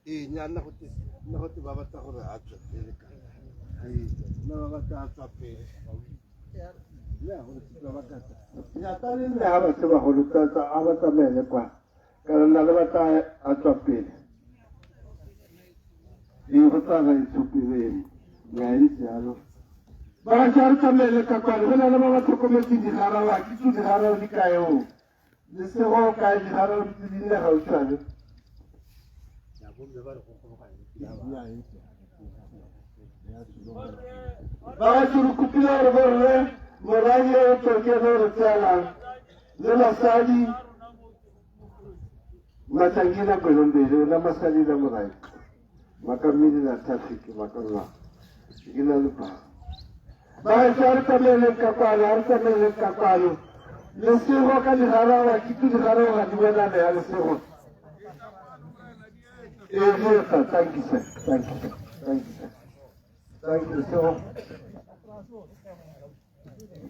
Ee, nya nna gote nna gote ba batla gore a tswe pele ka. Ee, nna ba batla a tswa pele. Ya gore ba batla. Ya ta le nne ha ba se bagolo tsa a ba tsamaele kwa. Kana nna le batla a tswa pele. Ee, go tla ba itshopeleng. Ya ntse jalo. Ba ga re tsamaele ka kwano go na le ba ba tlhokometseng digarawa ke tse digarawa di kae o. Lesego o kae digarawa di di nne gautshwane. Ba ga re kopile gore borre moradi o tsoke le re tseelang le basadi matlangina kwelombele la masadi la morai makamini la traffic makanwa ngina le ba ba ga re tsamaeleng ka kwano a re tsamaeleng ka kwano lesego ka digarawa ke tse digarawa ga di bonane ya lesego. Ee, sir. Thank you, sir. Thank you, sir. Thank you, sir. Thank you, sir.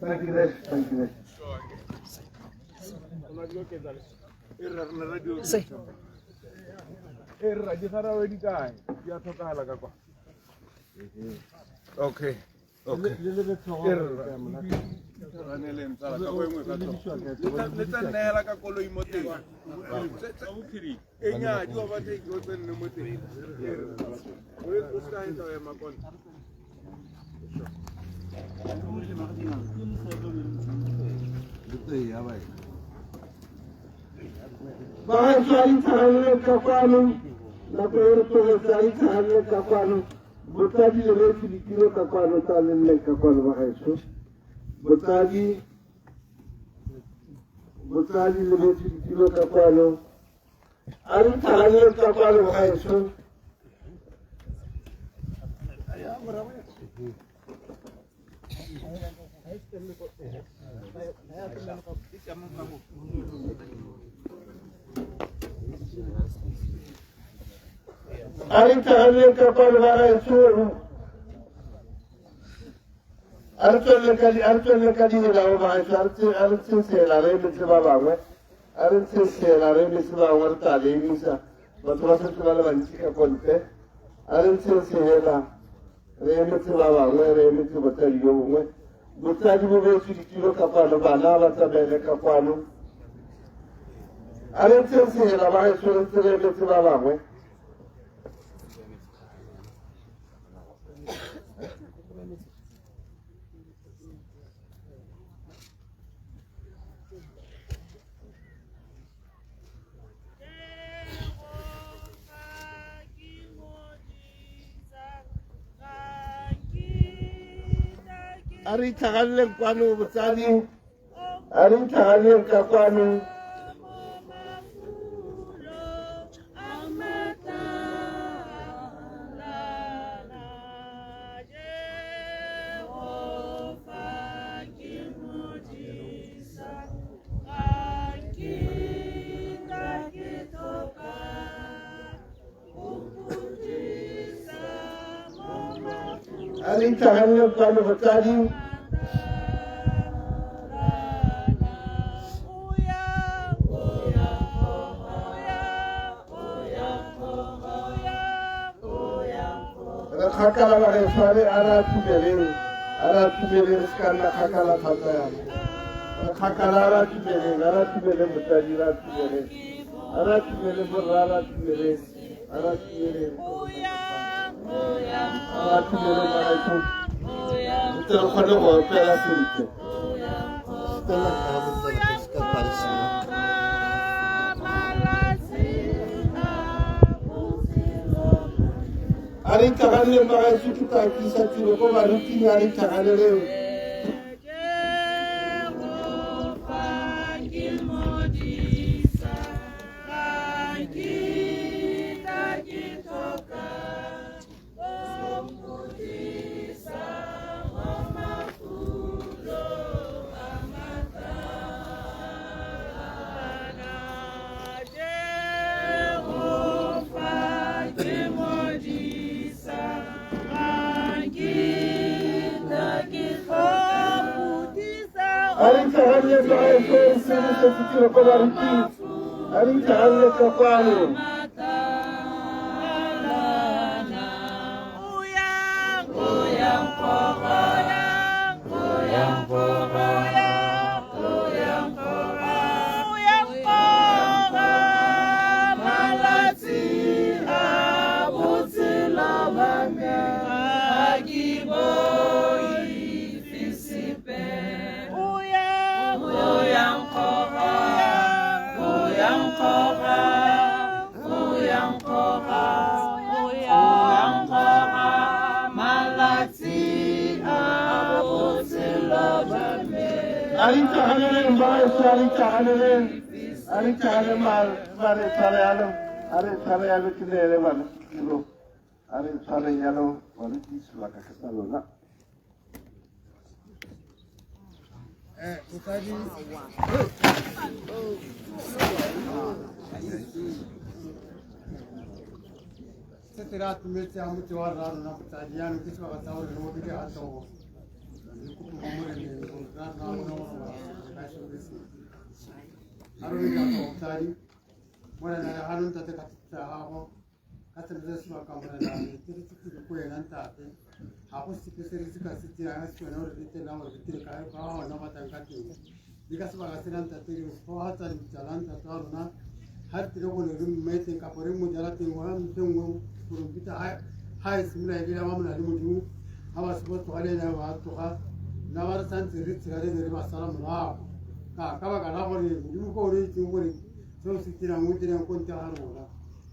Thank you, sir. Thank you, sir. E rra digarawe di kae di a tlhokagala ka kwa? Okay. Okay. E rra. Raneleng tsala ka go engwe ka tlhogo. Le tla nneela ka koloi mo teng. E nya di ba teng o tse nne mo teng. E rra. O se ka etsa o ema kona. Ba ga a itlhaganele ka kwano nako e re togetse a itlhaganele ka kwano botsadi le beetse ditiro ka kwano tsa le nne ka kwano ba gaetsho botsadi botsadi le beetse ditiro ka kwano a re itlhaganele ka kwano ba gaetsho. A re itlhaganeleng ka kwano ba gaetsho a re tswelele ka a re tswelele ka dinelao ba gaetsho a re tse a re tshesela re emetse ba bangwe a re ntshesela re emetse ba bangwe re tla le emisa batho ba setse ba le bantsi ka kontle a re ntshesela re emetse ba bangwe re emetse botsadi jo bongwe botsadi bo beetswe ditiro ka kwano bana ba tsamaele ka kwano a re ntshesela ba gaetsho re ntse re emetse ba bangwe. A re itlhaganeleng kwano botsadi a re itlhaganeleng ka kwano. A re itlhaganeleng kwano botsadi. Re kgakala bagaetsho a re a re atumeleng a re atumeleng re se ka nna kgakala thata yana re kgakala a re atumeleng a re atumeleng botsadi re atumeleng a re atumeleng borra a re atumeleng a re atumeleng a re atumeleng bagaetsho re tle re kgone go opela sentle. Stella ka botsala ke se ka parisiwa. A re itlhaganeleng bagaetsho ke tla tlisa tiro ko baruting a re itlhaganeleng. itlhaganele bagaetsho re se re setse tiro ko baruting a re itlhaganele ka kwano. A re itlhaganeleng bagaetsho, a re itlhaganeleng, a re itlhaganeleng ba re tshware yalo, a re tshware yalo ke neele bana tiro, a re tshware yalo baruti sebaka ke sa lona. Se se re atumetse a motse wa rra rona botsadi jaanong ke sebaka sa gore re obile ga tlhogo re kope mo moreneng gore rra rona a bone gore re ka shebe sentle a re obile ga tlhogo botsadi morena re gano ntate ka thuto ya gago ka selo se sebaka morena re tiretse tiro ko wena ntate ga go sepe se re se ka se dirang se wena gore re telang gore re dire ka ka gona batlang ka teng le ka sebaka sena ntate re gogatsa lebitsa la ntate wa rona ga re tlile go ne re mmeteng kapo re mo jala teng gona ntho e nngwe gore mpitsa ga e simolola e lela ba mona le modimo ga ba se ba tloga le ene ba tloga nna ba re santse re tshela re ne re ba sala morago ka baka la gore modimo ko o re itseng gore seo se dirang o dirang ko ntle ga rona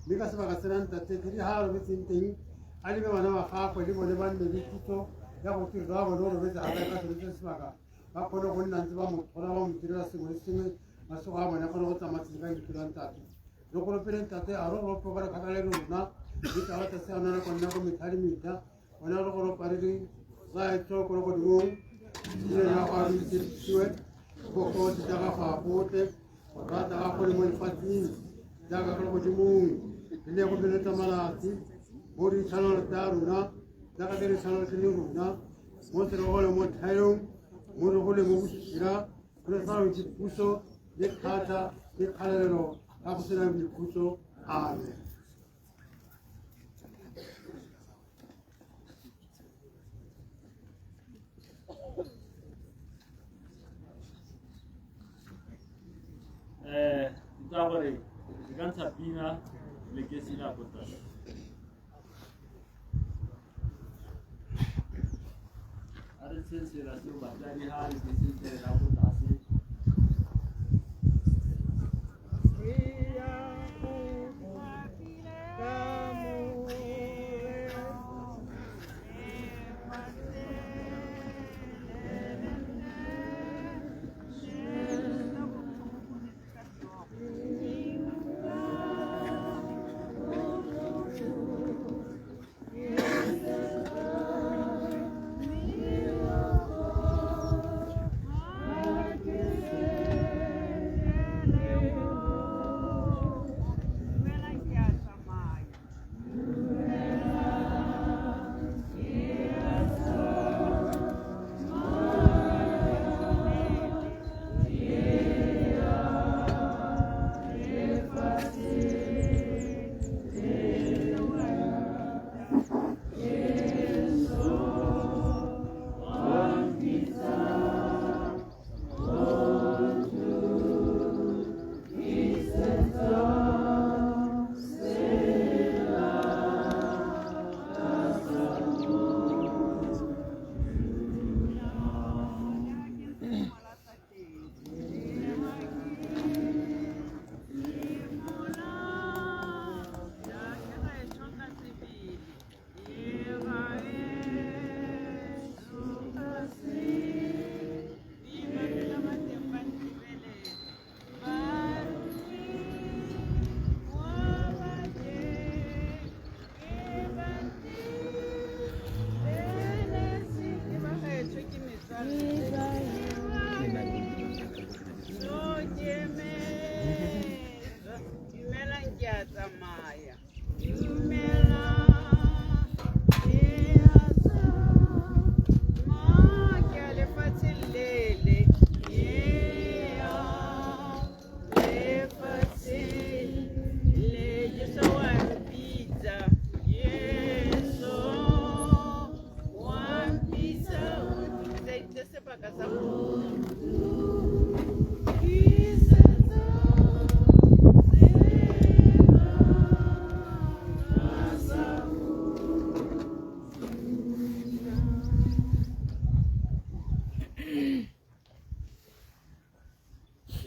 mme ka sebaka sena ntate ke di ga a robetseng teng a lebe bana ba gagwe le bone ba nne le kitso ya go tiro ba bone o robetse ga ka sone se sebaka ba kgone go nna ntse ba mo tlhola ba mo direla sengwe le sengwe masigo a bone kgone go tsamaya sentle ka lebitso la ntate re golopele ntate a re golope gore kgakala le rona mme taba tsa se anana ko nna ko metlha le metlha ona re golopa re re raetsho ko legodimong leina la gago a re itshepisiwe bogosi tsa gago a botle go rata gago le mo lefatsheng jaaka ko legodimong re ne go beletsa malatsi mo ditshwanelo tsa rona jaaka tse di tshwanelo le rona mo serogole mo thaelong mo regole mo bosula re sa itse puso le thata le kgalalelo ga go sena boikhutso amen. Ke tsaya gore re ka ntsha pina lekesi la ko tlase. A re tsheng sela seo batsadi ha lekesi le la ko tlase.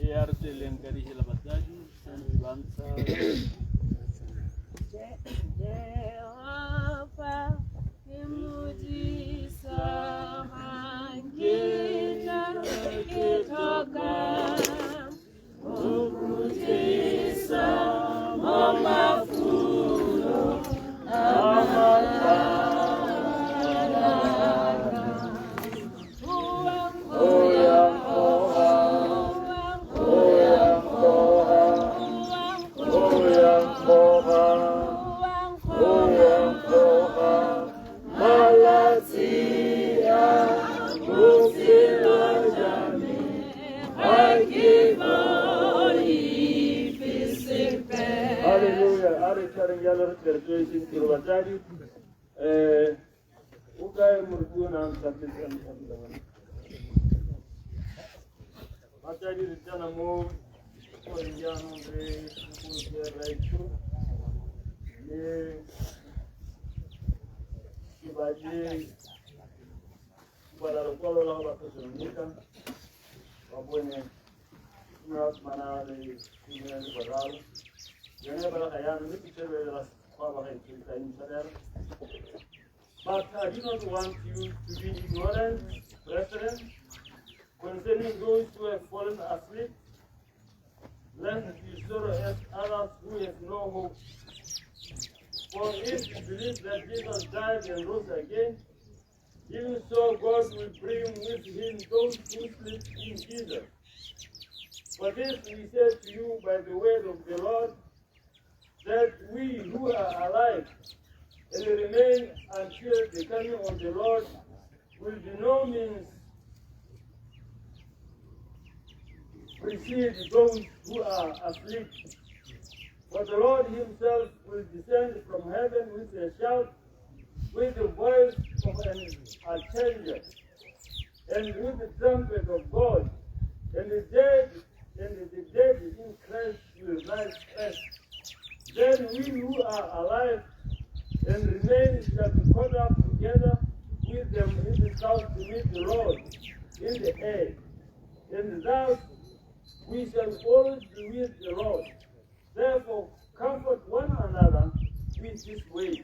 E a re tsweleng ka dihela batsadi santse ba ntsha. Jehova ke modisa ga nkitla ke tlhoka o nkhutisa mo mafulong a matalana. O ya nkgoga, o ya nkgoga, o ya nkgoga, o ya nkgoga, malatsi a botshelo jwa me Ga ke boife sepe. Halleluja. A re tshwareng jalo re tle re tsweletseng tiro batsadi. O kae moruti o ne a ntlhapetse a ntlhapela bana? Batsadi re tsena mo goreng jaanong re gopotse raetsho le ke batle go bala lekwalo la go Bathesalonika ba bone 13. Yone e balega jaanong mme pitšelo e la sekgwa ba gaetsho e tla intshwarela. But I do not want you to be ignorant, brethren, concerning those who have fallen asleep, lest you sorrow as others who have no hope. For if you believe that Jesus died and rose again, even so God will bring with him those who sleep in Jesus. For this we say to you by the word of the Lord, that we who are alive and remain until the coming of the Lord will by no means precede those who are asleep. For the Lord himself will descend from heaven with a shout, with the voice of an archangel, and with the trumpet of God, and the dead in Christ will rise first. Then we who are alive and remain shall be caught up together with them in the clouds to meet the Lord in the air. And thus we shall always be with the Lord. Therefore, comfort one another with this word.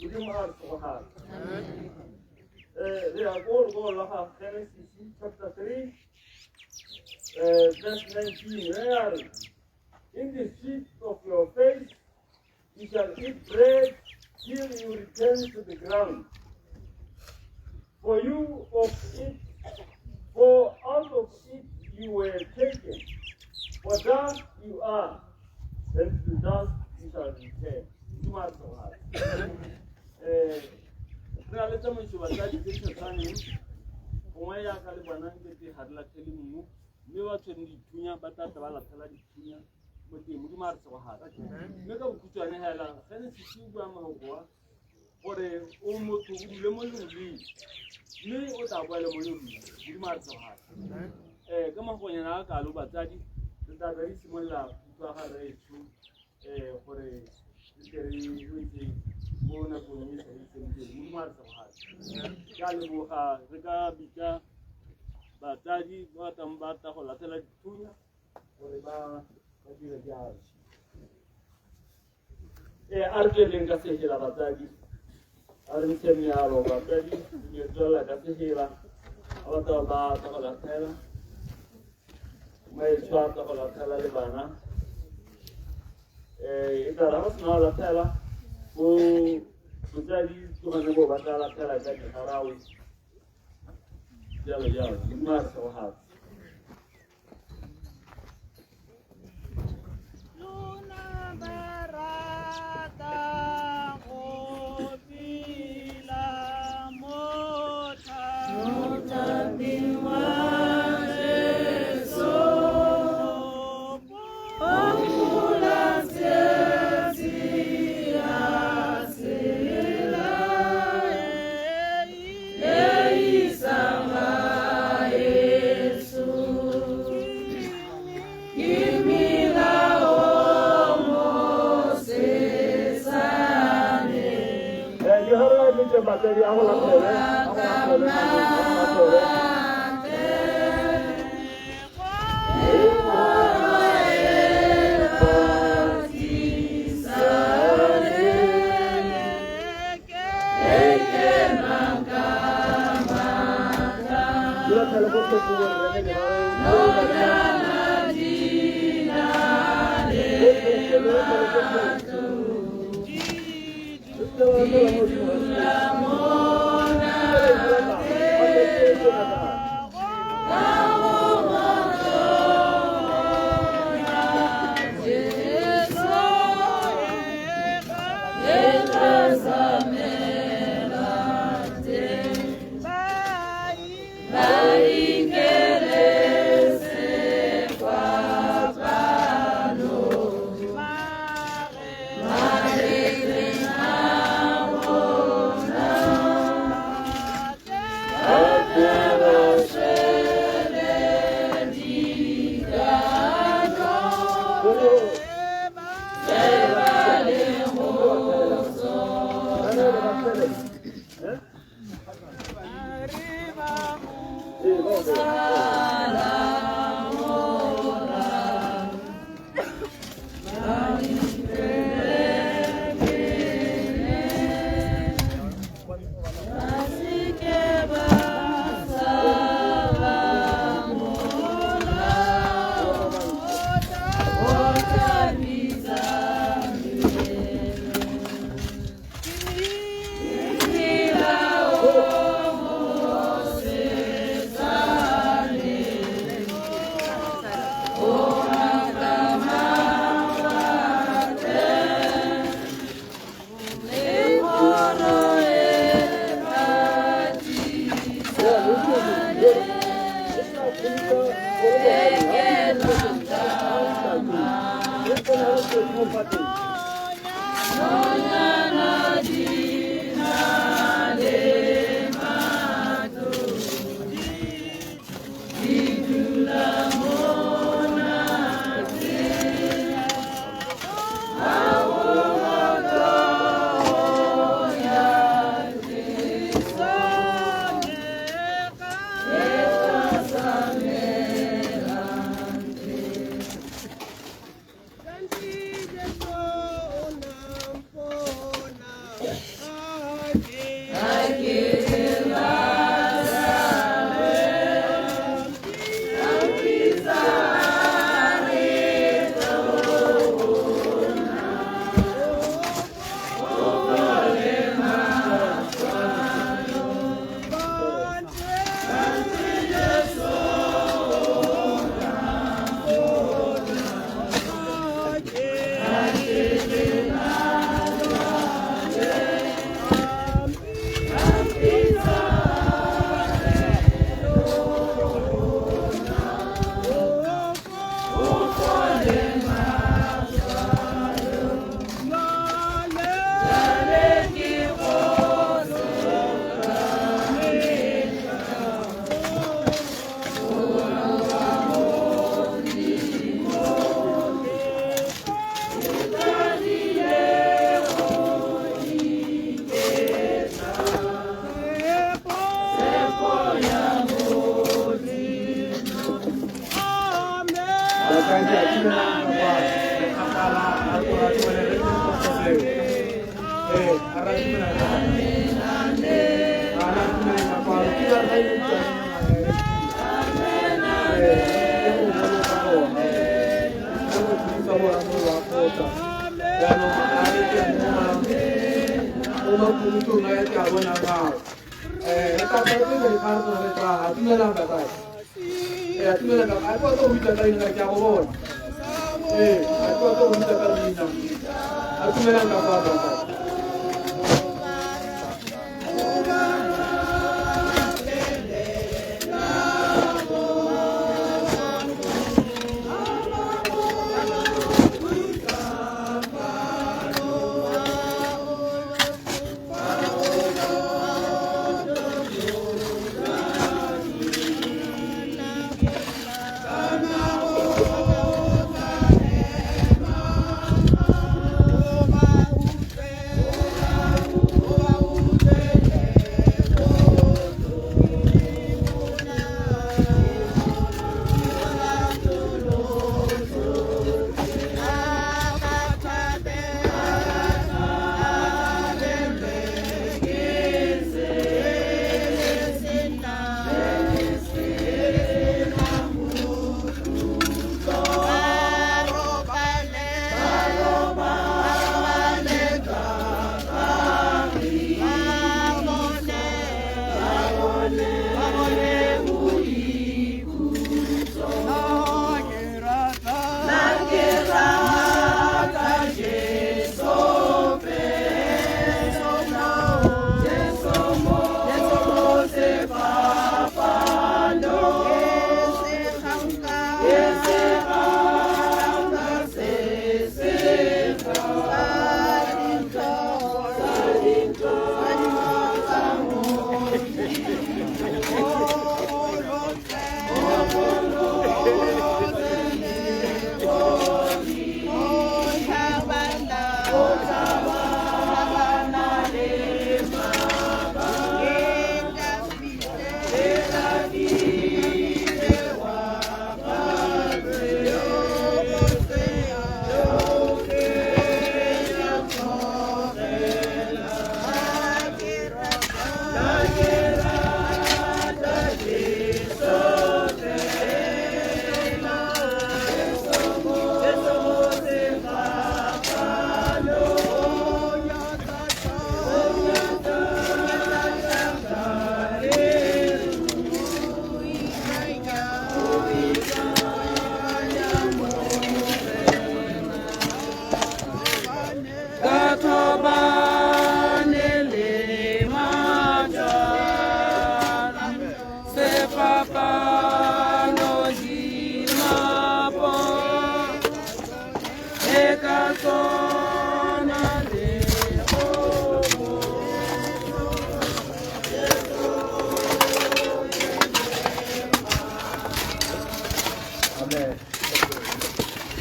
Modimo a re tsogale. Re ya ko go la ga Genesis chapter 3, verse 19. Re ya re, "In the sweat of your face you shall eat bread till you return to the ground. For you of it, for out of it you were taken, for dust you are, and to dust you shall return." Modimo a re tsogale. Re na le tsamaiso batsadi tse di sa tshwaneng gongwe yaka le bona nkete ga re latlhele mmu mme ba tshwere dithunya ba tla tla ba latlhela dithunya mo teng. Modimo a re tsogale. Mme ka bokhutshwane hela Genesis o bua mahoko a gore o motho o dule mo leroleng mme o tla boele mo leroleng. Modimo a re tsogale. Ka magonyana a kalo batsadi re tla be re simolola utlwa ga rraetsho gore re tle re wetse mo nakong e sa itseng pele. Modimo a re tsogale. Ke a leboga. Re ka bitsa batsadi ba tlang ba tla go latlhela dithunya gore ba dire jalo. A re tsweleng ka sehela batsadi. A re ntshe mealo batsadi re tswelela ka sehela a batla ba tla go latlhela maetsho a tla go latlhela le bana. E tla ra go sena go latlhela bo botsadi tlogane bo ba tla latlhela ka digarawe jalo jalo. Modimo a re segogatse. Lona ba ratang go phela mo motlhapeng wa Jesu, phomola tsietsi ya tsela e isang gaetsho. Ke mmila o mosesane. Digarawe le tse batsadi a go latlhele a go latlhele a go latlhele.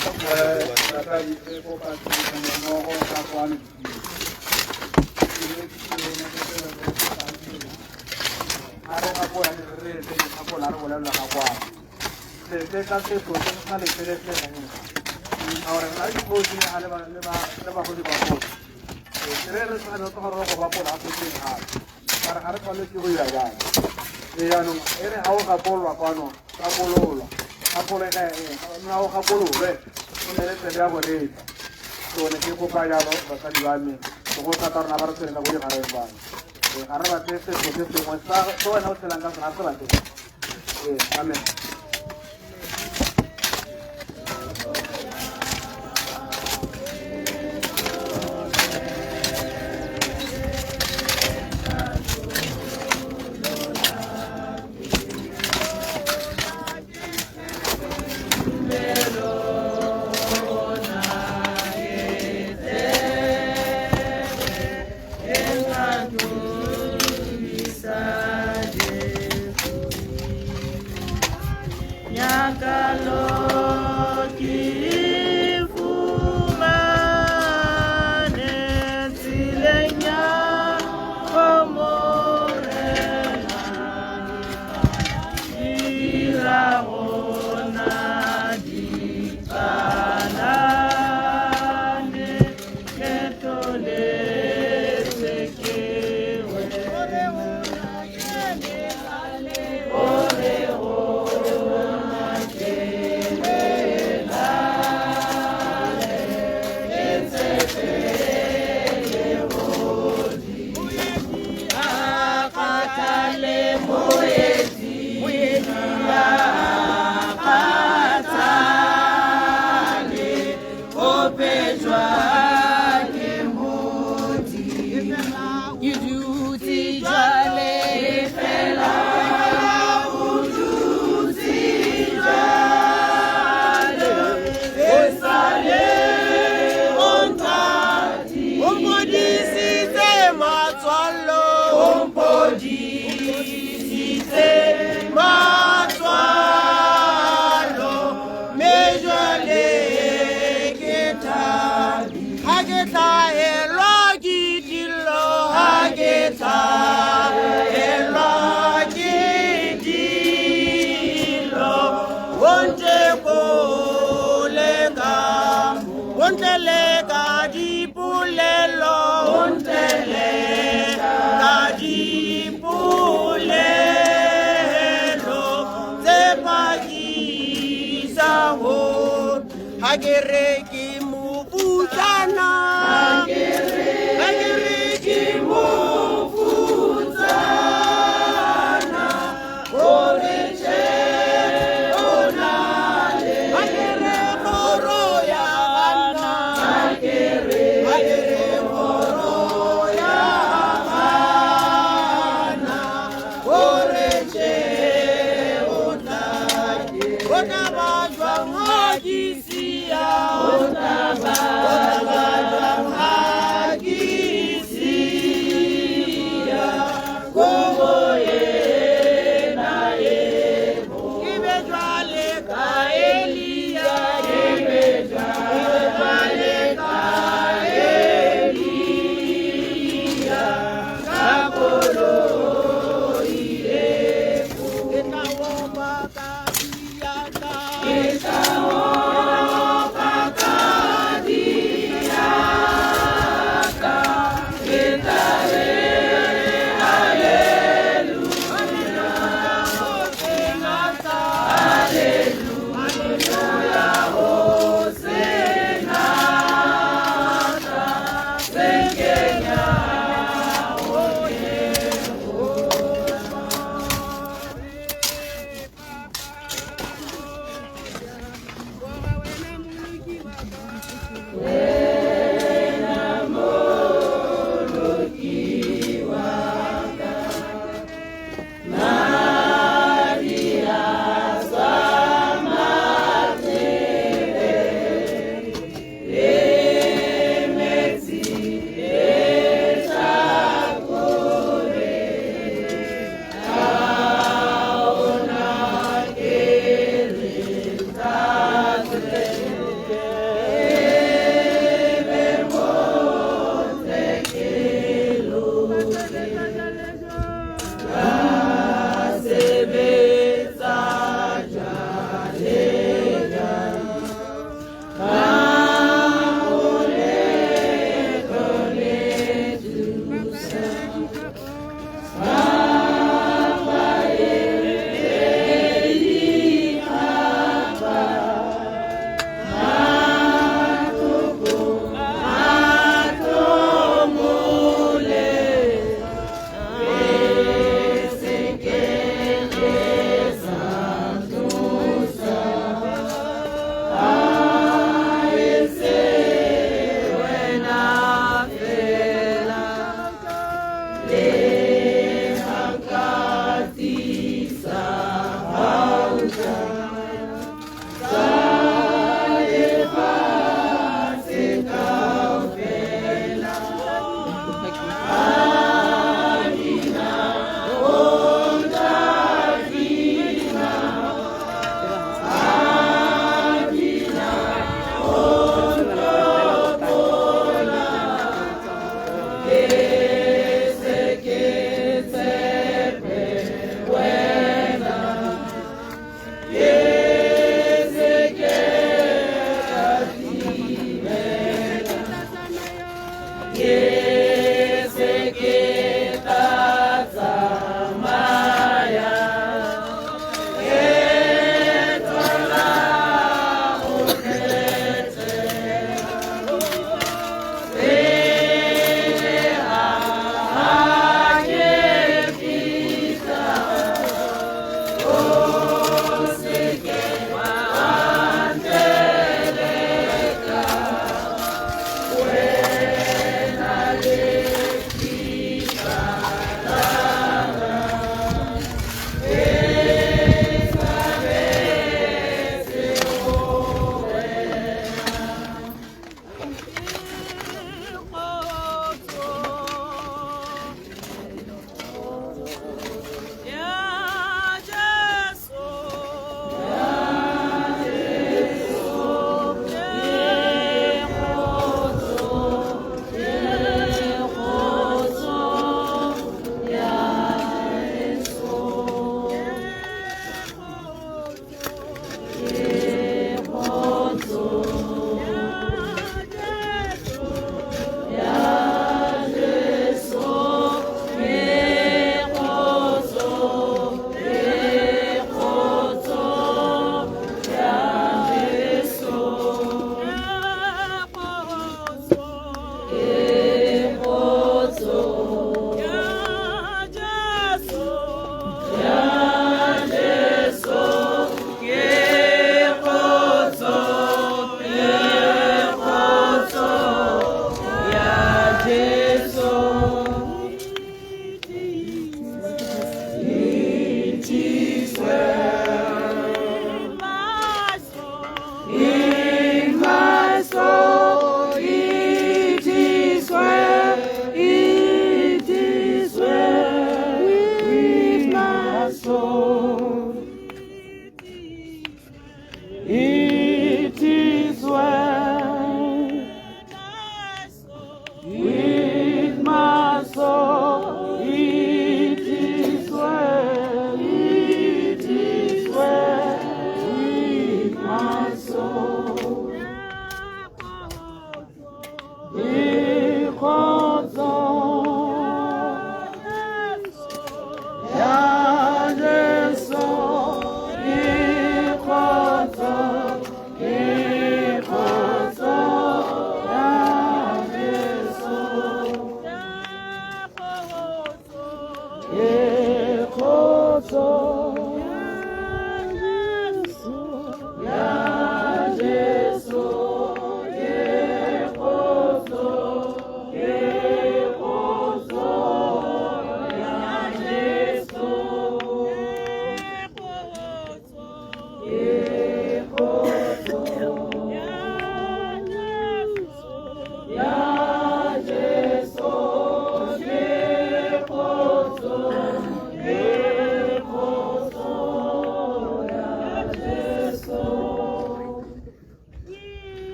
Batsadi re kopa mmogo ka kwano. A re gakola le re re gakola re bolelela ga kwano. Se se ka setso se se na le tsele se reng. A gore ra dikgosi ga le ba le ba le bagodi ba kgosi. Re re tshwanetse gore re go bapola go tseng gape. Ka re ga re tshwanetse go dira jalo. Ee jaanong e re ga o gapolwa kwano, gapololwa. Gapolega nna o gapololwe, o nne le tsebe ya go reetsa. So ne ke kopa jalo batsadi ba me, bogolo thata rona ba re tshwereng ka ko digareng bano. Ee, ga re batle setso se sengwe se wena o tshelang ka sona, ga re se batle. Ee, amen.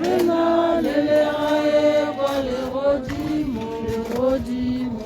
Re na le legae kwa legodimo, legodimo.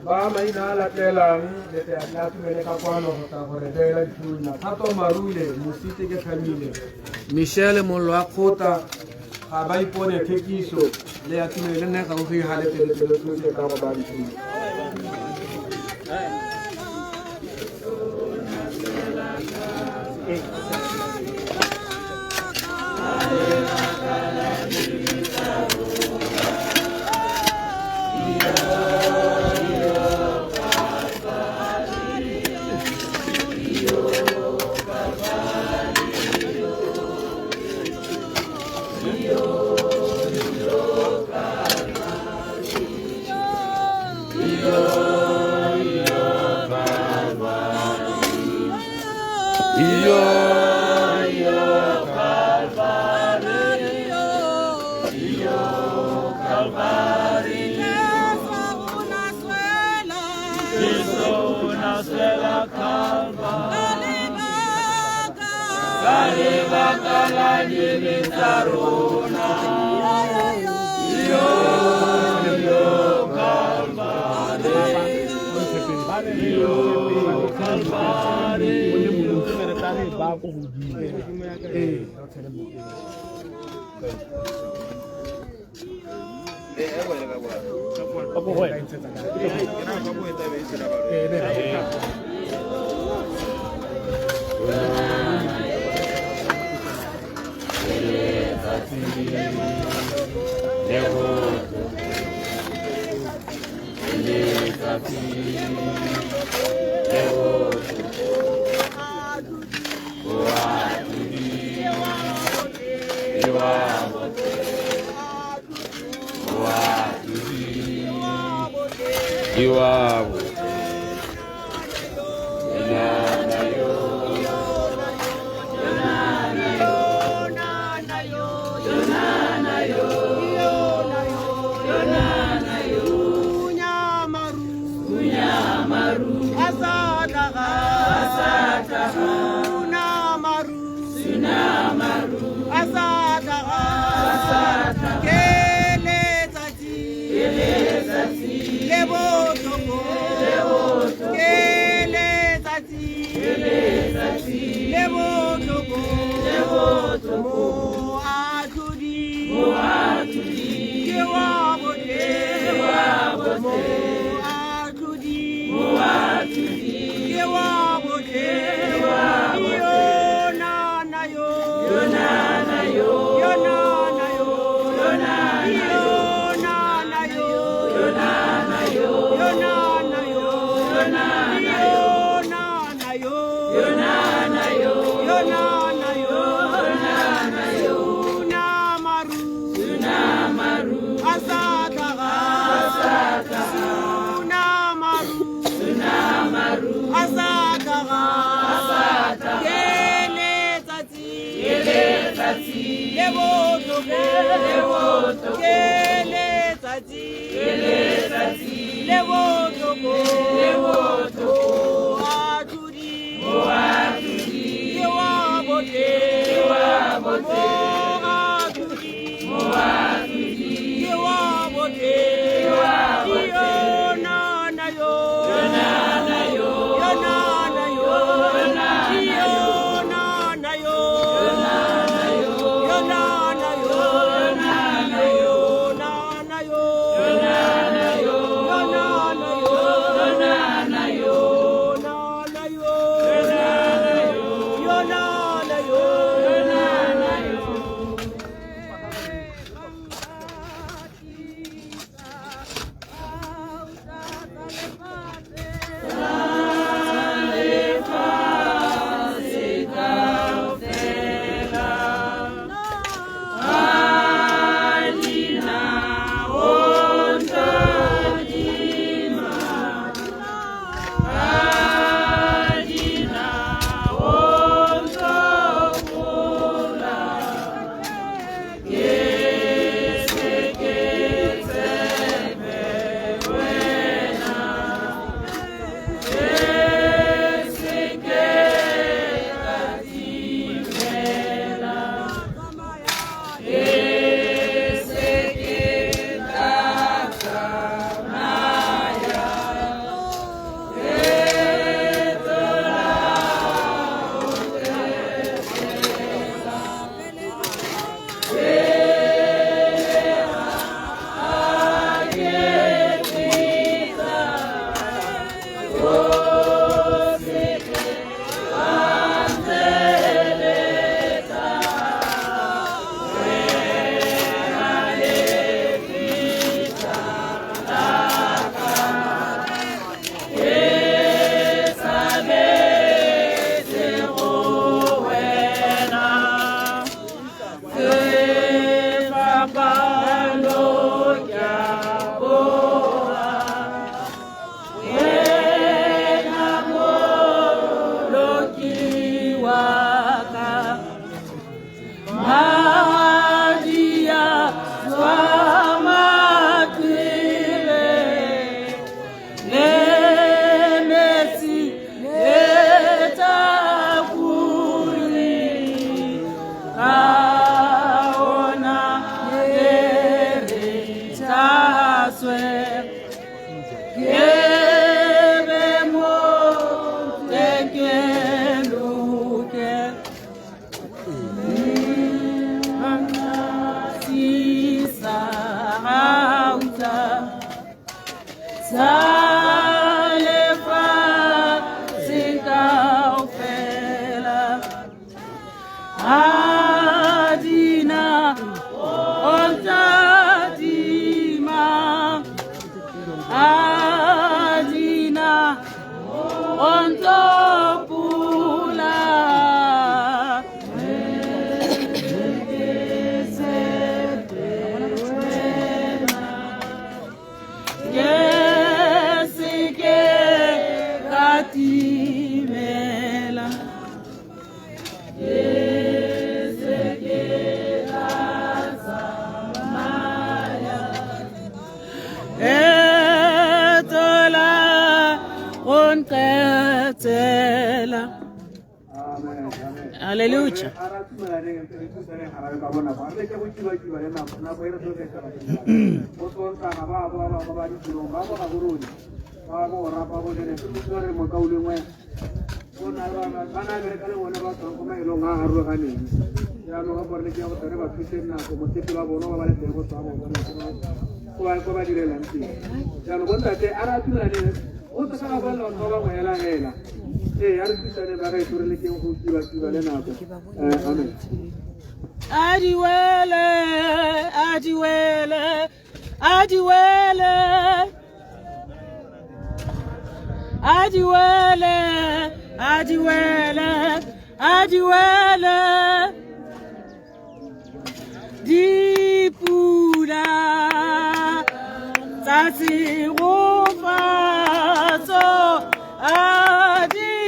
Ba maina a latelang le tle a tla tumele ka kwano go tla go re beela dithunya. Thato Marule, Mosite ke Tlhamile, Michelle Mollo wa Kgotla, ga ba ipone thekiso le ya tumele le nne gaufi ga le teletele tsotlhe ka go ba dithunya. kgakala dibe tsa rona. Yo yo Calvary, yo Calvary. Hallelujah. Adiwele, adiwele, adiwele, adiwele, adiwele, adiwele, dipula tsa tshegofatso, adiwele,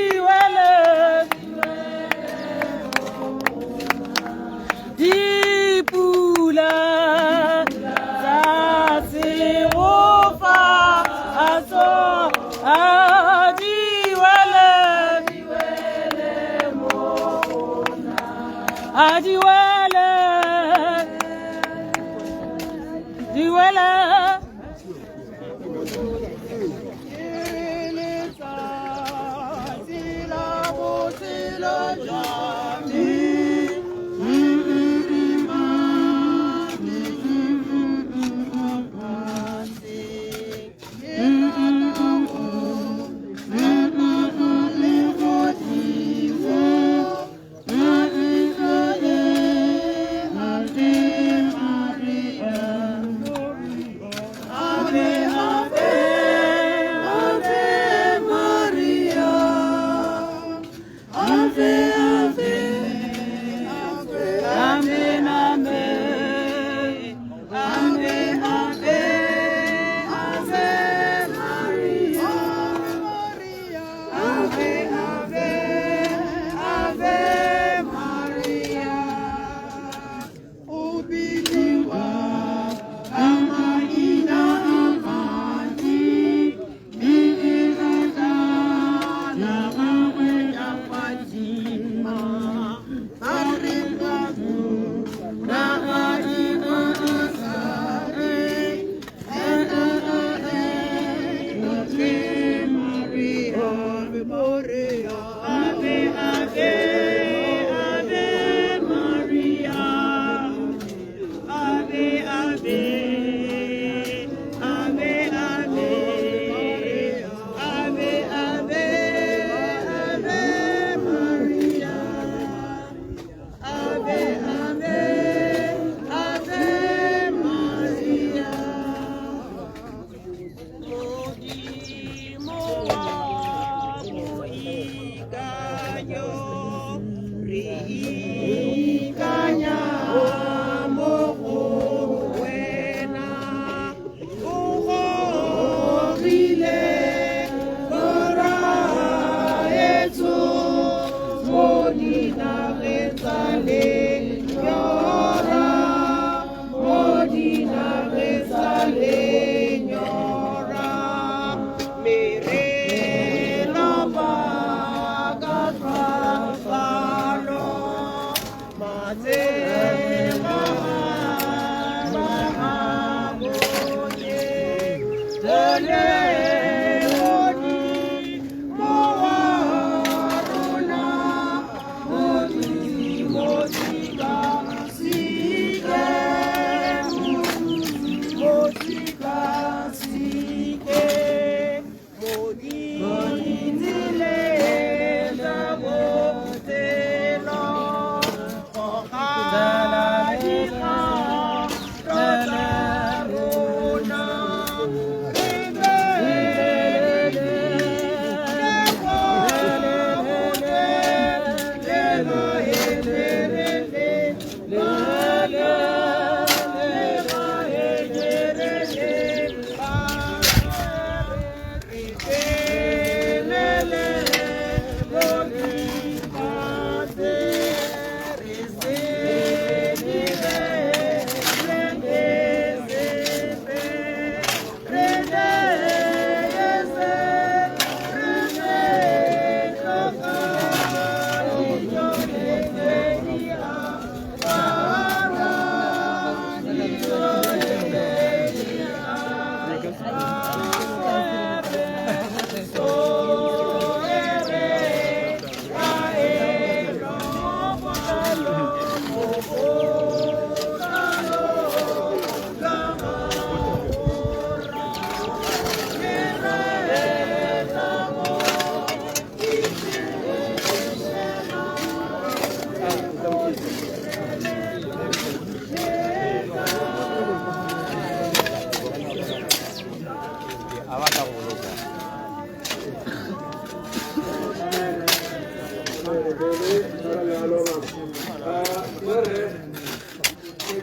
dipula tsa tshegofatso, adiwele, adiwele, diwele.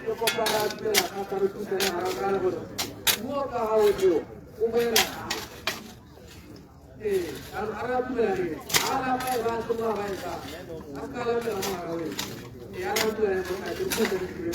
Ke kopa ra dumela thata re thusane ga ra gore puo ka gago eo o boela gae. Ee, a re a dumela le a la ba ba tloga ba etsa a se ka la dumela mo gare ee a re a dumela le ka ke thusane re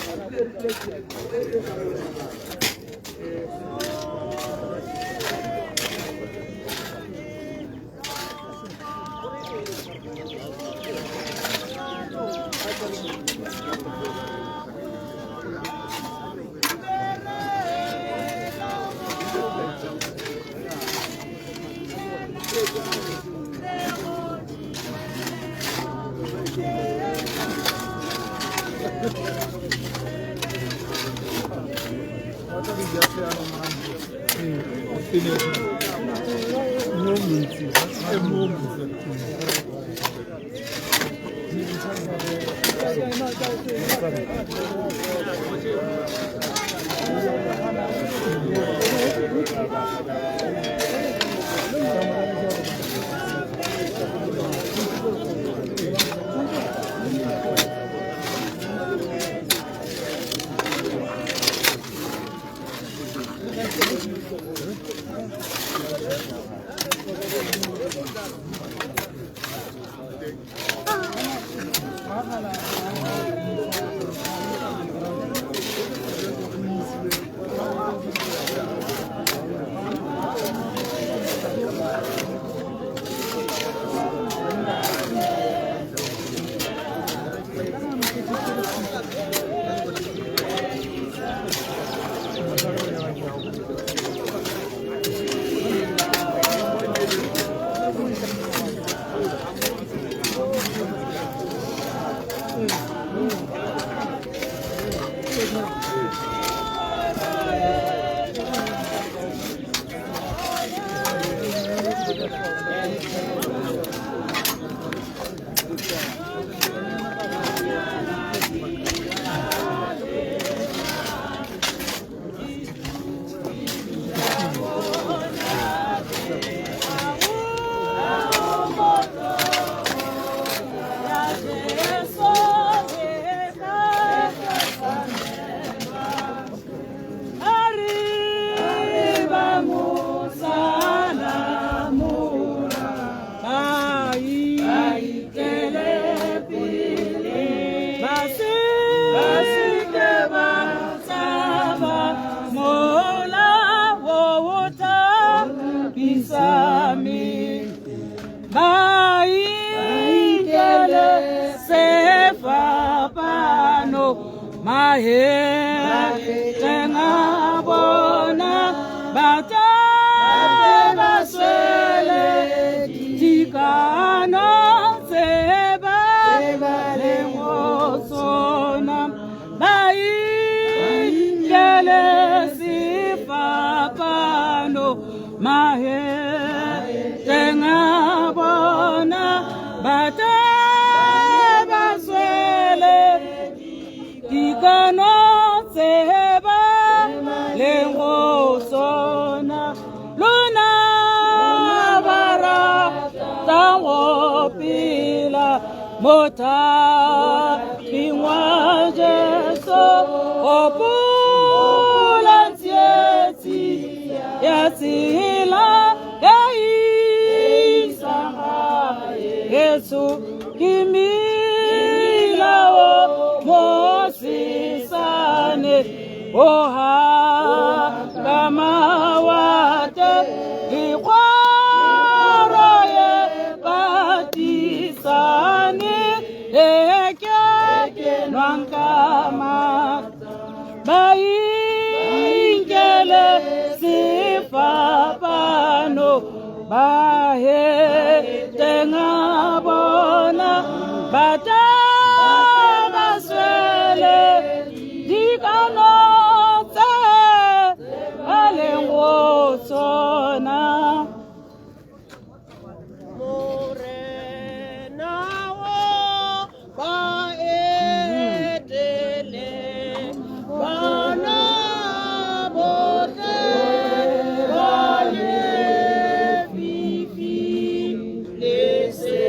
Listen.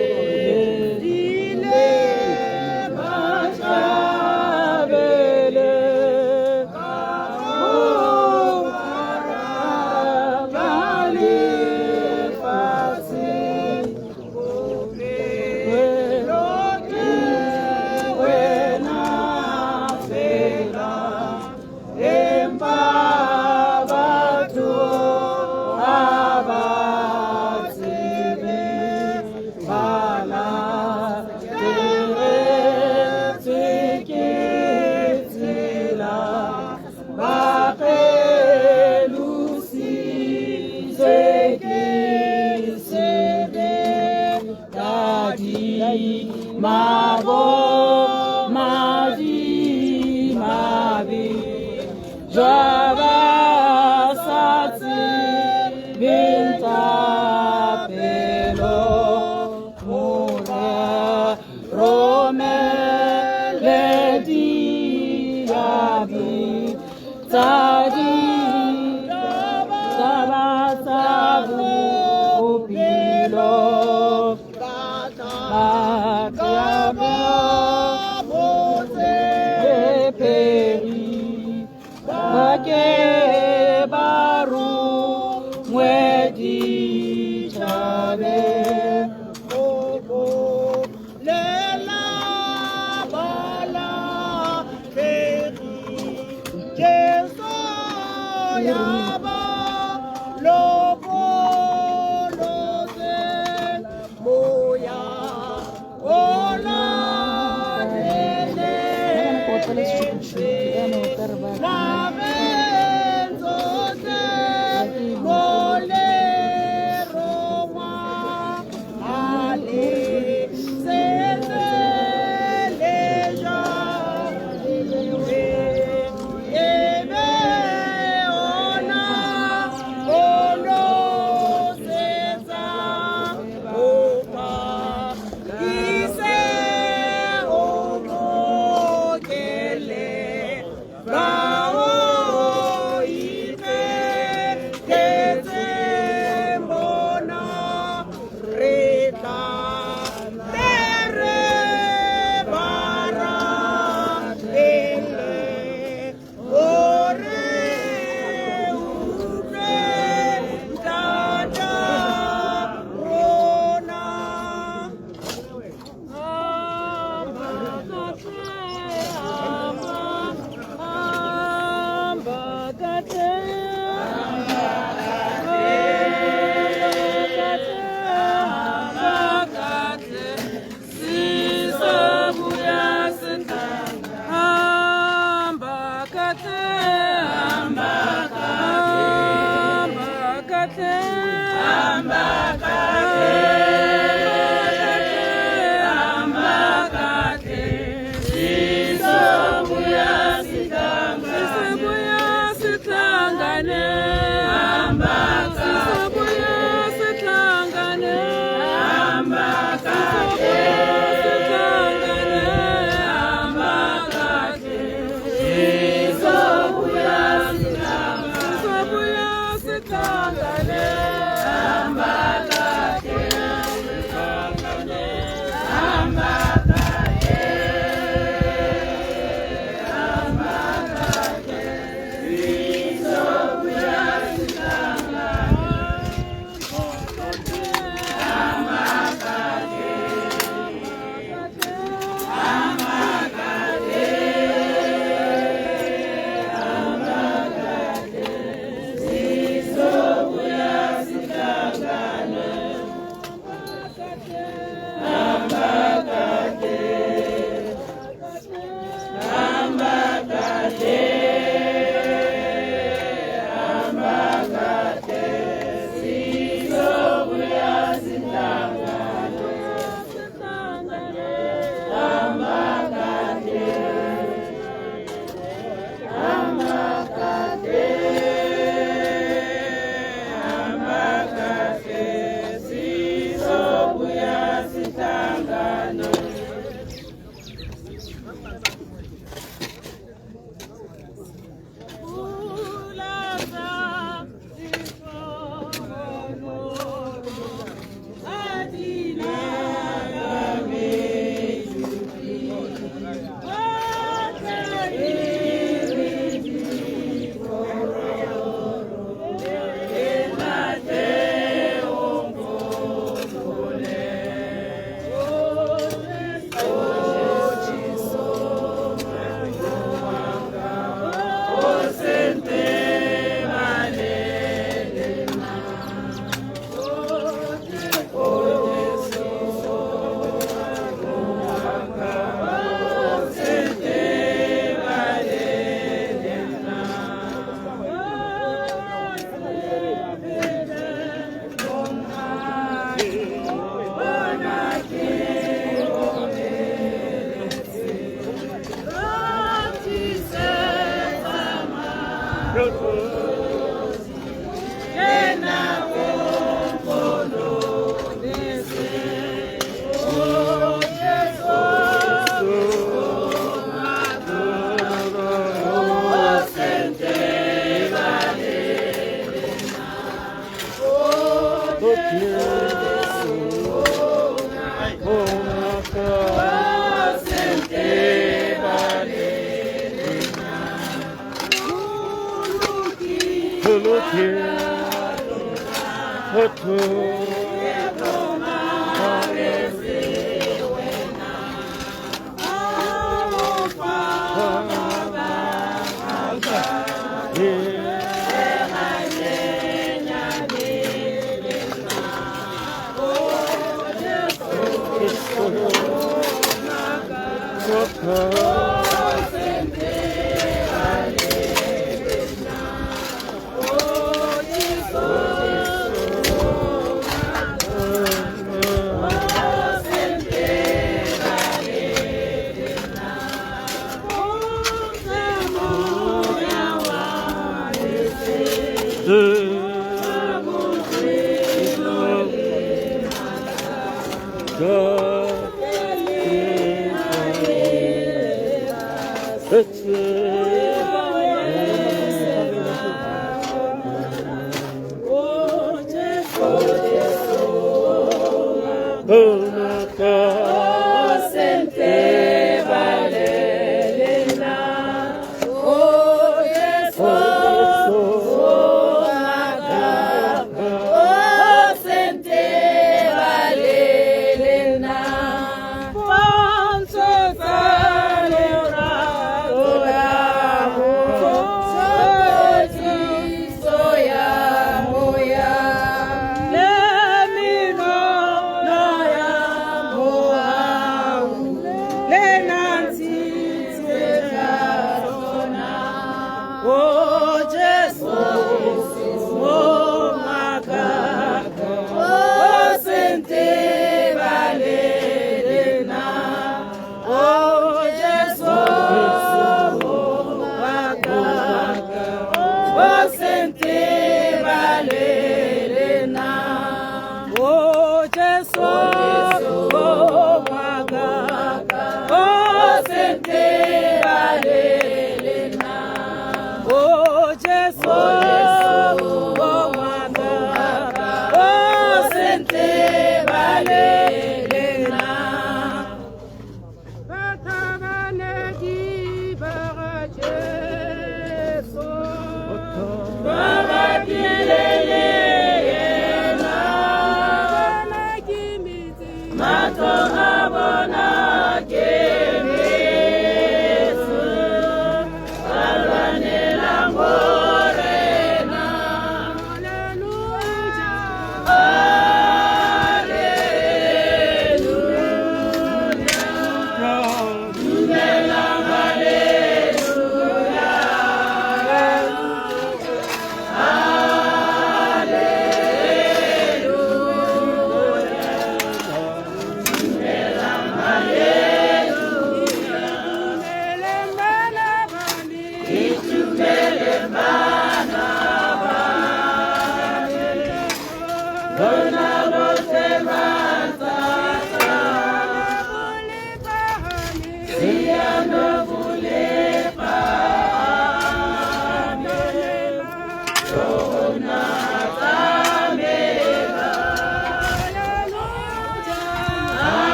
Jwa ba sa tsebeng thapelo, o re romele diabi tsa ditaba tsa bophelo. Ba tla pheri, ba ke ba rongwe ditjhabeng.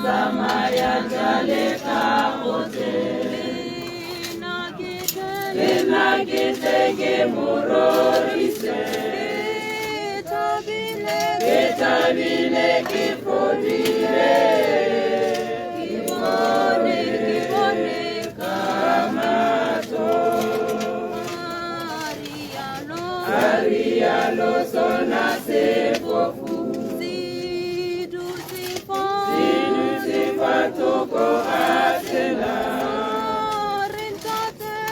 tsamaya jale ka gotle. Le nna ke tle ke mo rorise. Ke thabile ke fodile. Ke bone ka mahlo. A rialo sona sefofu. Se dutse fa thoko a tsela.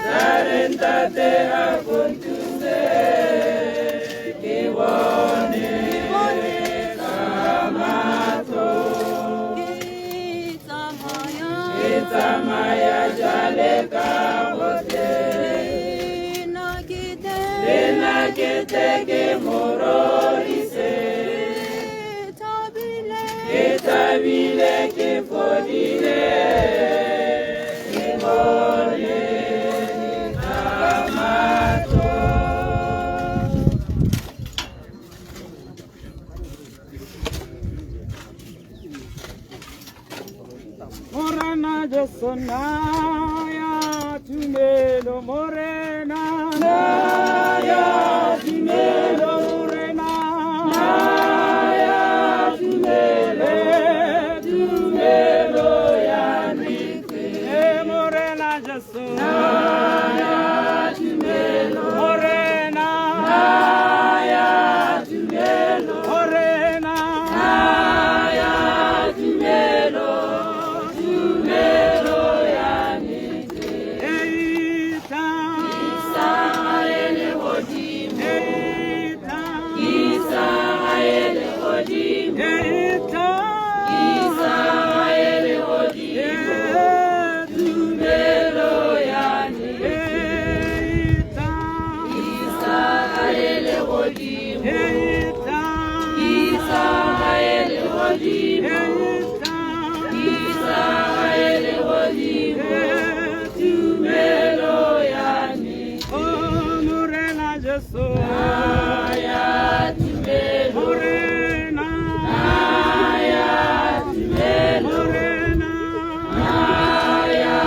Tla re ntate a ko nthuse. Ke bone ka mahlo. Ke tsamaya jale ka gotle. Le nna ke tle ke mo rorise. Ke thabile ke fodile. Ke bone ka mahlo. Morena Jesu naya tumelo, Morena naya tumelo, Morena naya tumelo, tumelo ya nnete. Morena Jesu naya tumelo, Morena naya tumelo, Morena naya tumelo, tumelo ya nnete. Eita Isa lehodimo, Eita Isa lehodimo, Eita Isa lehodimo, tumelo ya nnete. Eita Isa lehodimo, Eita Isa lehodimo, Eita Isa lehodimo, tumelo ya nnete. Oh Morena Jesu Naya tumelo, Morena naya tumelo, Morena naya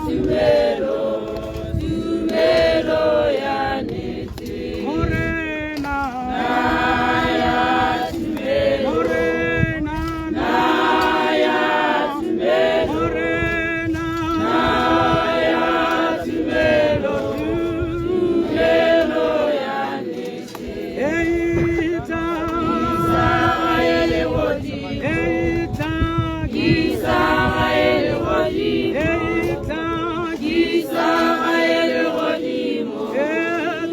tumelo, tumelo ya nnete. Morena Naya tumelo, Morena naya tumelo, Morena naya tumelo, tumelo ya nnete. Eita Isa lehodimo, Eita Isa lehodimo, Eita Isa lehodimo,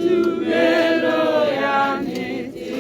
tumelo ya nnete.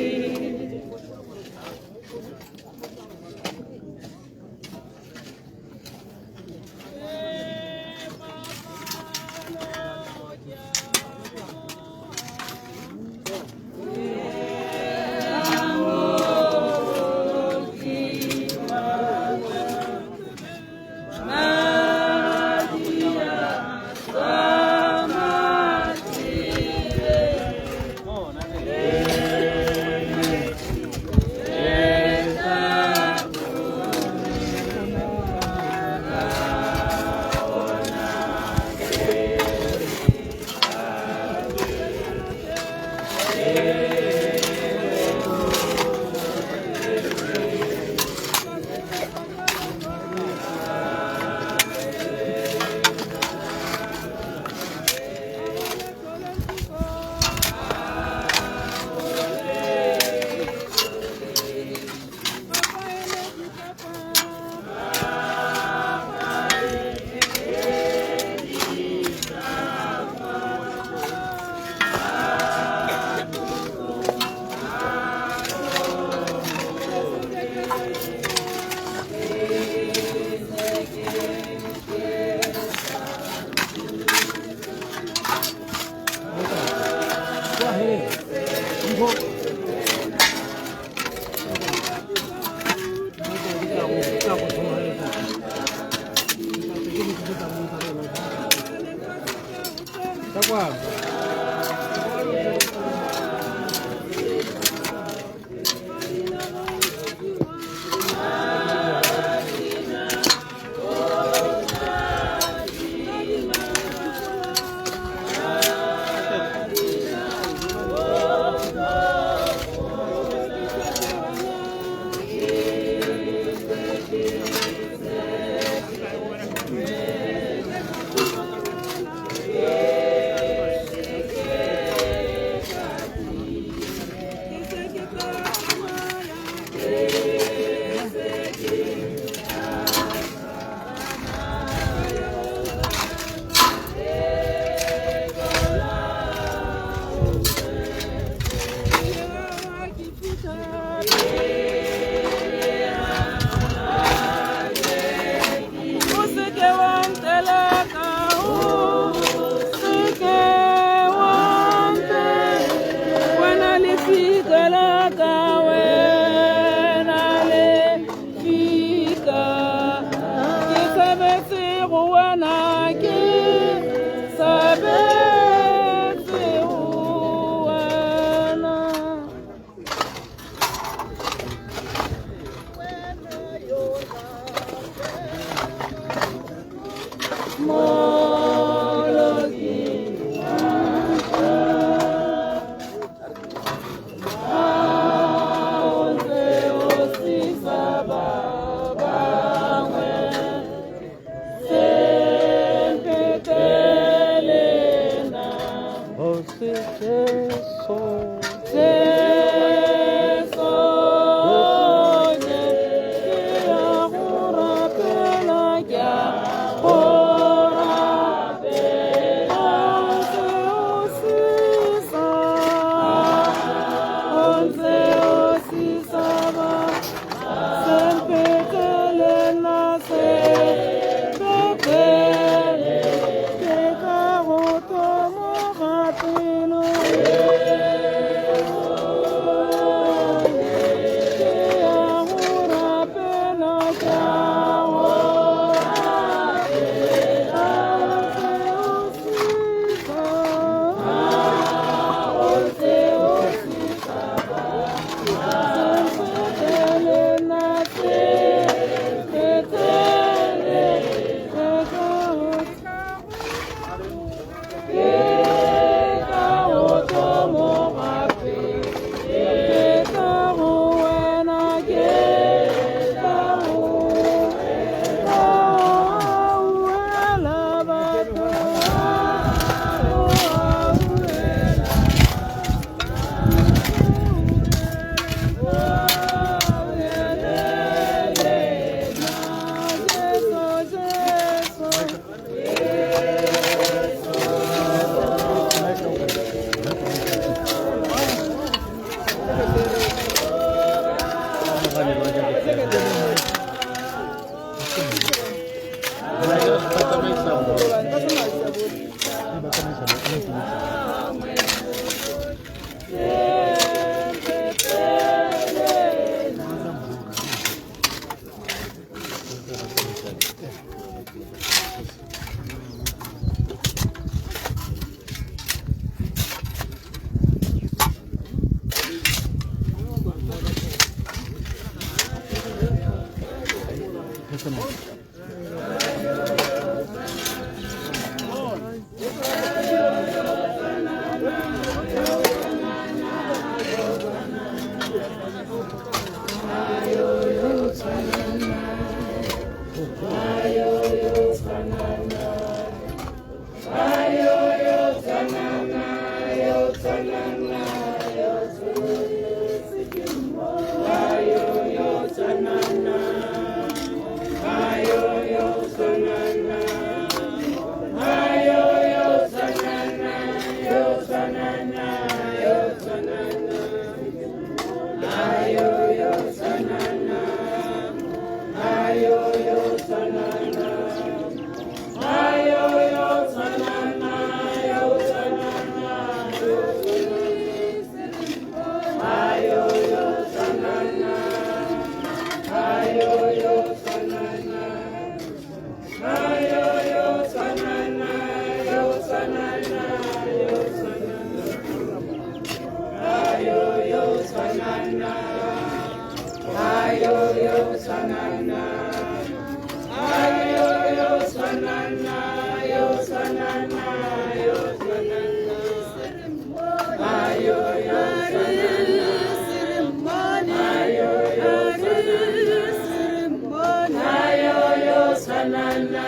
tshwanana,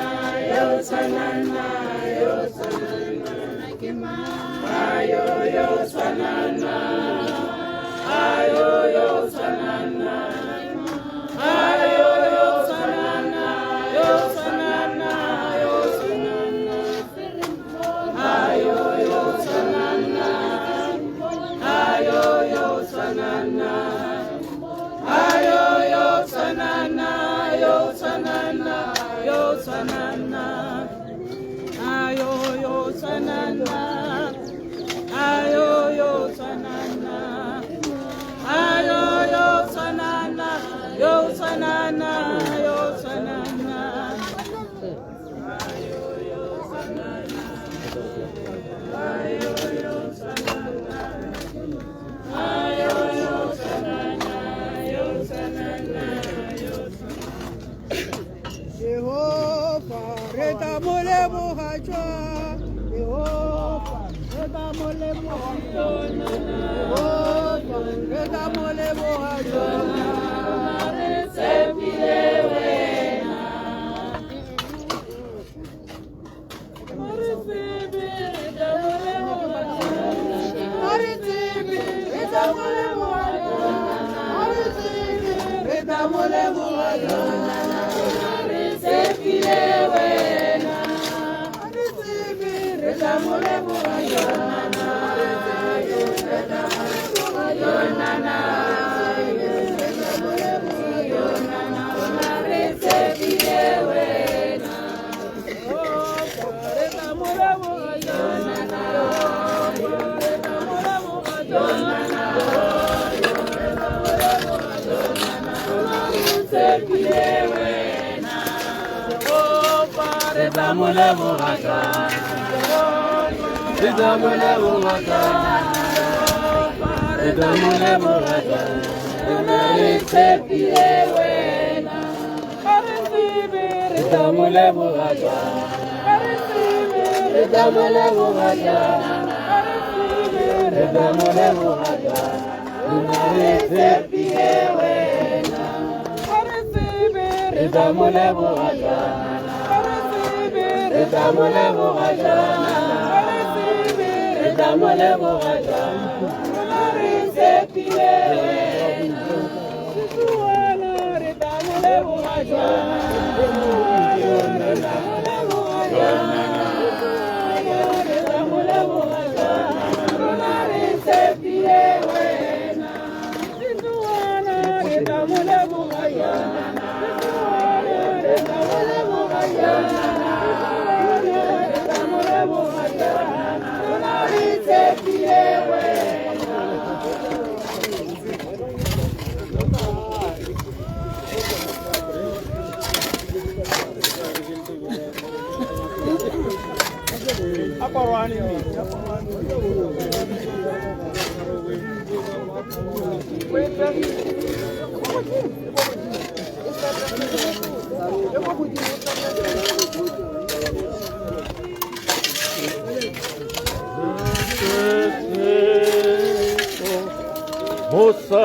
yo tshwanana, yo tshwanana ke mang? Ayo yo tshwanana, ayo yo tshwanana, ayo yo tshwanana, yo tshwanana, yo tshwanana, ayo yo tshwanana, ayo yo tshwanana, ayo yo tshwanana, yo tshwanana, yo tshwanana, ayo yo tshwanana, ayo yo tshwanana, ayo yo tshwanana, yo tshwanana, yo tshwanana, ayo yo tshwanana, ayo yo tshwanana, ayo yo tshwanana, yo tshwanana, yo tshwanana. Jehova re tla mo leboga jwang? Jehova re tla mo leboga jwang? Jehova re tla mo leboga jwang? Re tshepile wena. Re tsebe re tla mo leboga jwang? Ha re tsebe re tla mo leboga jwang? Ha re tsebe re tla mo leboga jwang? Re tshepile wena. Ha re tsebe re tla mo leboga jwang? Ha re tsebe re tla mo leboga jwang? Re tla mo leboga jwang? Re tshepile wena. Re tla mo leboga jwang? Re tla mo leboga jwang? Re tshepile wena. Jehova Re tla mo leboga jwang? Re tla mo leboga jwang? Re tla mo leboga jwang? Re tshepile wena. Ha re tsebe Re tla mo leboga jwang? Ha re tsebe Re tla mo leboga jwang? Ha re tsebe Re tla mo leboga jwang? Re tshepile wena. Ha re tsebe Re tla mo leboga jwang? Ha re tsebe Re tla mo leboga jwang? Ha re tsebe Re tla mo leboga jwang? Re tshepile wena. Setswana re tla mo leboga jwang? Setswana re tla mo leboga jwang? Setswana re tla mo leboga jwang? Rona re tshepile wena. Setswana re tla mo leboga jwang? Setswana re tla mo leboga jwang? Setswana re tla mo leboga jwang? Rona re tshepile wena. Musa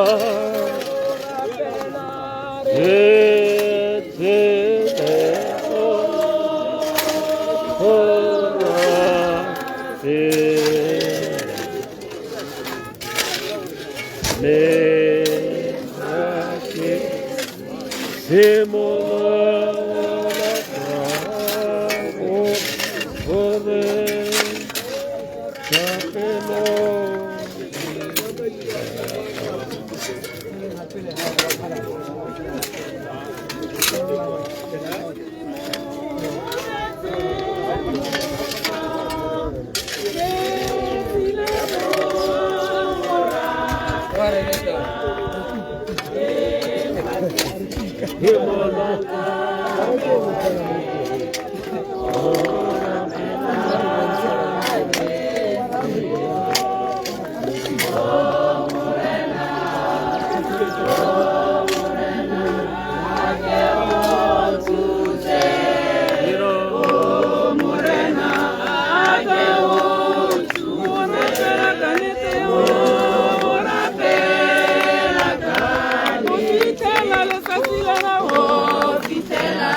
Go fitlhela letsatsi lena, go fitlhela.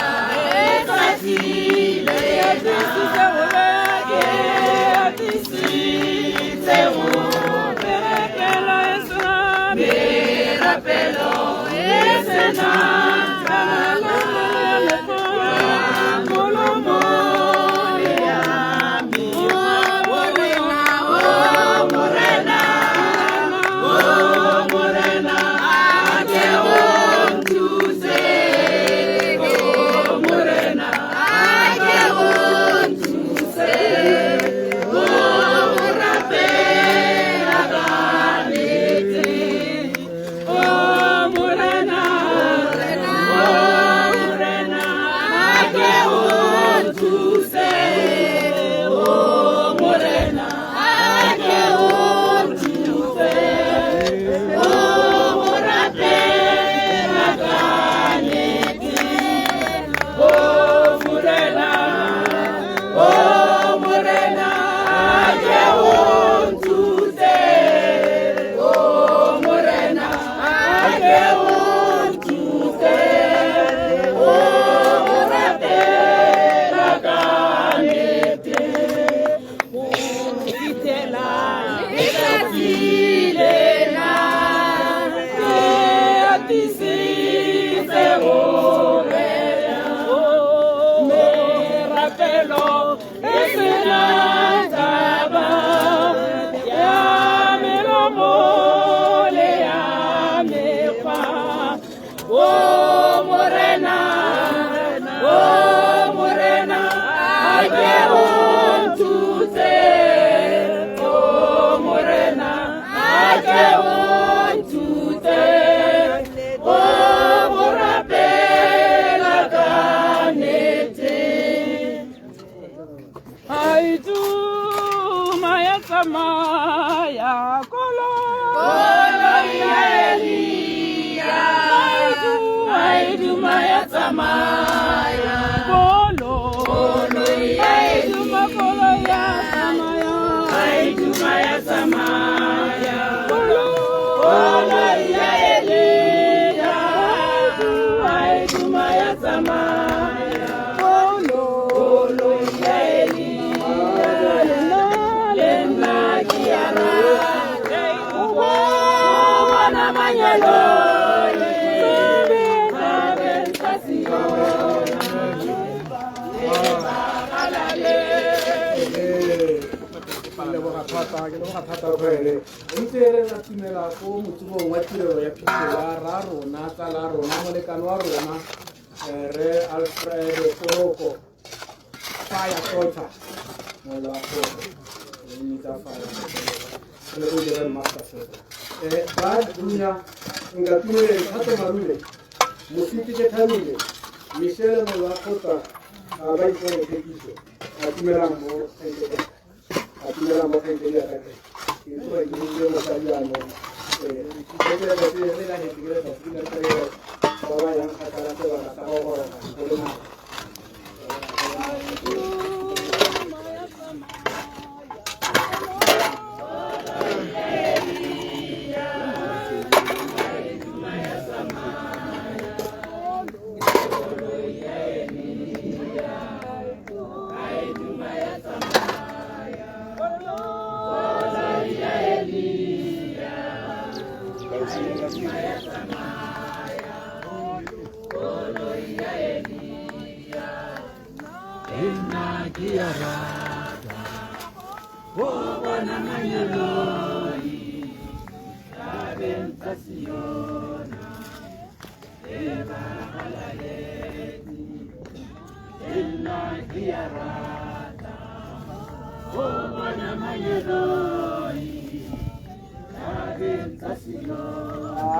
tsamaya kolo koloi ya Elia aiduma ya tsamaya kolo koloi ya Elia kolo ya tsamaya aiduma ya tsamaya kolo koloi ya Elia aiduma ya tsamaya kolo koloi ya Elia le nna ke a rata go bona manyaloi thabeng tsa Siona Ke leboga thata, ke leboga thata kgwele. Ntse re ra tumela ko motsubong wa tirelo ya phitlho ya ra rona, tsala ya rona, molekane wa rona, re Alfred Poloko, Fire Soldier, mola wa kgotla, re mmitsa Fire Soldier, re le go dire Master Soldier. Ba dunya nka tumeleng Thato Marule, Mositi ke Thabile, Michelle mola wa kgotla, ba ipone thekiso, a tumelang mo kgaitsedi. A tumela mo kgaitsedi ya gagwe. Ke tloga ke utlwile mosadi jaanong. Ke letsatsi le la hetse ke letsatsi le le ba ba yang kgakala sebaka sa go goroga go le nako.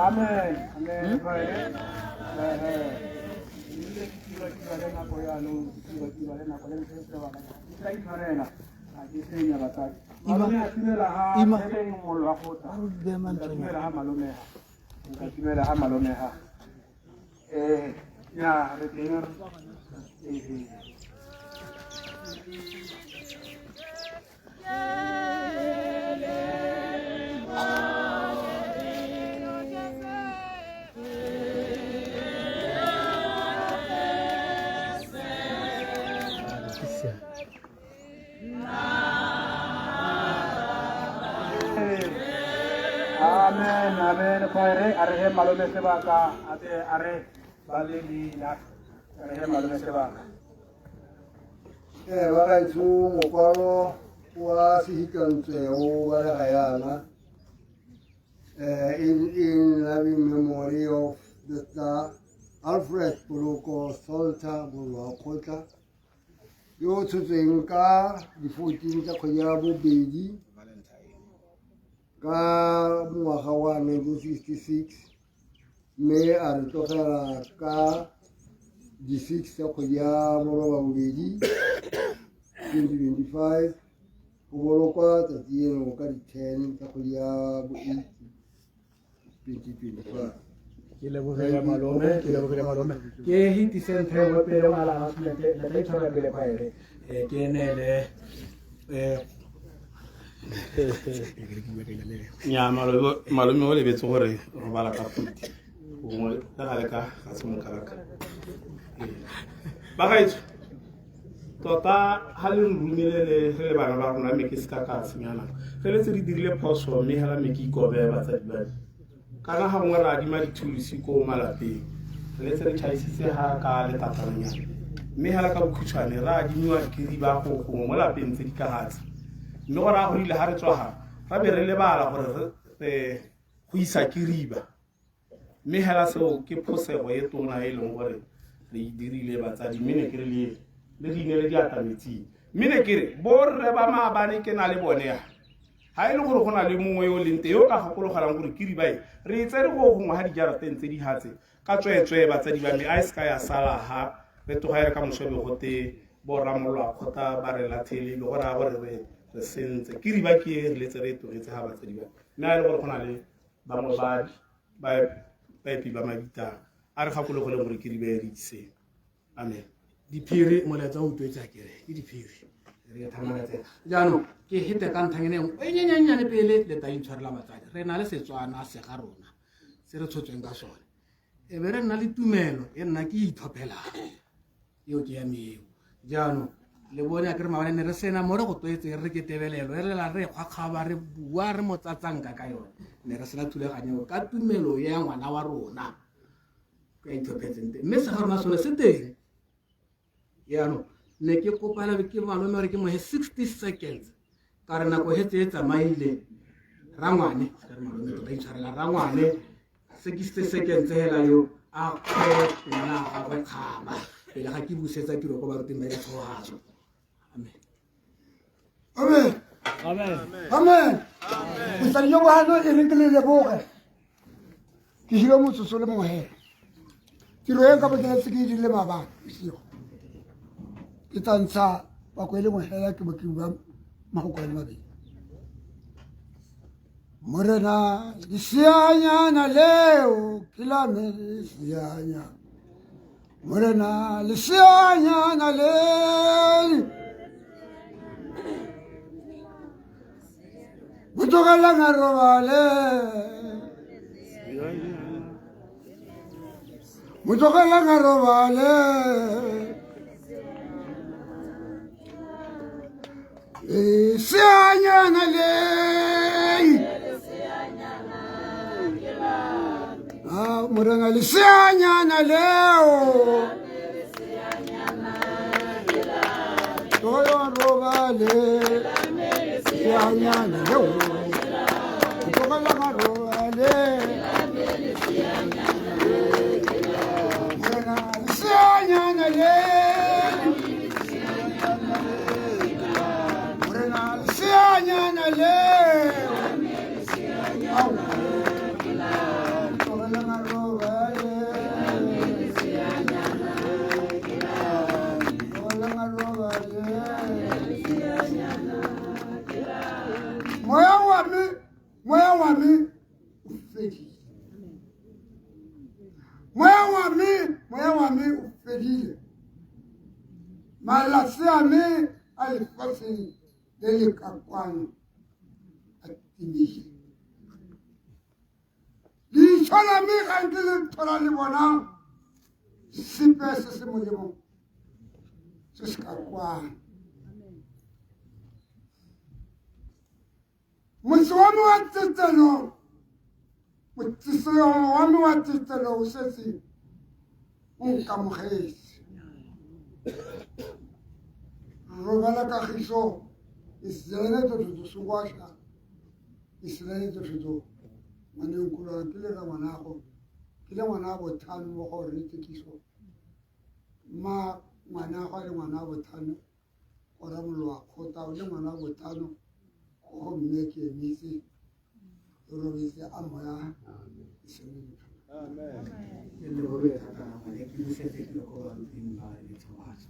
Amen. Amen. Ima. Nka ha malome ha. Ya re teng. Amen, amen. Kwaere a re he malome sebaka, a te a re ba le leina. A re he malome sebaka. Ba gaetsho mokwalo wa sehikantsweo wa Legayana, in loving memory of Mr. Alfred Poloko Salter Molwakgotla, yo o tshotsweng ka di-14 tsa kgwedi ya bobedi ka ngwaga wa 1966, mme a re tlogela ka di-6 tsa kgwedi ya borobabobedi 2025, go bolokwa tsatsi eno ka di-10 tsa kgwedi ya bo-8 2025. Ke lebogile malome, ke lebogile malome. Ke hitise ntho e nngwe pele ngwana announcement, le tla itshwara pele kwaere. Ke neele Nya malome o lebetse gore robala ka phuti. Gongwe le gale ka ga se mokalaka. Ba gaetsho, tota ha le re romile le re le bana ba rona mme ke seka ka senya nako. Re letse re dirile phoso mme hela mme ke ikobe batsadi ba me. Kana ga gongwe re adima dithulusi ko malapeng. Re letse re tšhaisitse ha ka letatananyana. Mme hela ka bokhutshwane re adimiwa dikiriba go gongwe mo lapeng tse di ka gatse. Mme go raya gore ile ha re tswa ga, ra be re lebala gore re go isa kiriba. Mme hela seo ke phosego e tona e leng gore re e dirile batsadi, mme ne ke re le re inele diatla metsing. Mme ne ke re borre ba maabane ke na le bone ya. Ha e le gore go na le mongwe yo o leng teng yo o ka gakologelang gore kiriba e re e tsere go gongwe ga dijarateng tse di hatse ka tsweetswee batsadi ba me a e seka ya sala ha re tloga e re ka moso be gote bo ramollo a kgotla ba re lathele be go raya gore re Re sentse ke riba ke e re letse re e tlogetse ga batsadi ba mme a e le gore go na le bangwe ba baepi ba mabitang a re gakologoleng gore ke riba e re itseng. Amen. Diphiri molaetsa o utlwetse a kere ke diphiri re thamaletse jaanong ke hete ka nthang ene e nyenyenyane pele le ta intshwarela batsadi. Re na le Setswana se ga rona se re tshotsweng ka sone, e be re nna le tumelo e nna ke itlhophelang eo ke ya me eo. Jaanong le bone a kere maabane ne re sena mo re go toetseng re ke tebelelo e re lela re kgwakgaba re bua re mo tsatsanka ka yone, ne re sena thulaganyo ka tumelo ya ngwana wa rona ka itlhophetseng teng, mme se ga rona sone se teng. Jaanong ne ke kopela ke malome gore ke mohe 60 seconds ka re nako hetse e tsamaile rangwane se re malome tota itshwarela rangwane 60 seconds hela yo a kgwe ngwana a gagwe kgaba pele ga ke busetsa tiro ko baruting ba ditshogatso. Amen. Amen. Amen. Amen. Mosadi yo bohano e reng ke le leboge. Ke hile motsotso le mongwe hela. Tiro e nka bo ke ntse ke e dirile maabane bosigo. Ke tla ntsha pako e le nngwe hela ke bo ke bua mafoko a le mabedi. Morena leseanyana leo ke la me leseanyana. Morena leseanyana leo. Mo tlogelang a robale. Mo tlogelang a robale. Leseanyana le. Ah, Morena leseanyana leo. Tlogelang a robale. Leseanyana leo. Tlogelang a robale. Morena leseanyana leo. Morena leseanyana leo. Au. Tlogelang a robale. Tlogelang a robale. Moya wa me, moya wa me o fedile. Moya wa me, moya wa me o fedile. Malatsi a me a lefatsheng le le ka kwano a timile. Leitlho la me ga nke le tlhola le bona sepe se se molemo se se ka kwano. Motse wa me wa tetelo, motse wa me wa tetelo o setse o nkamogetse. Robala kagiso isilele totho sengwasha isilele totho ngwaneng kulwana ke le ra ngwanago ke le ngwana wa botlhano mo go re tekiso ma ngwanago a le ngwana wa botlhano o ramoloa kgota o le ngwana wa botlhano go mme ke emetse o robetse a moya e seng ntho. Amen. Ke leboge thata ngwane ke busetse tiro ko baruting ba ditshogatso.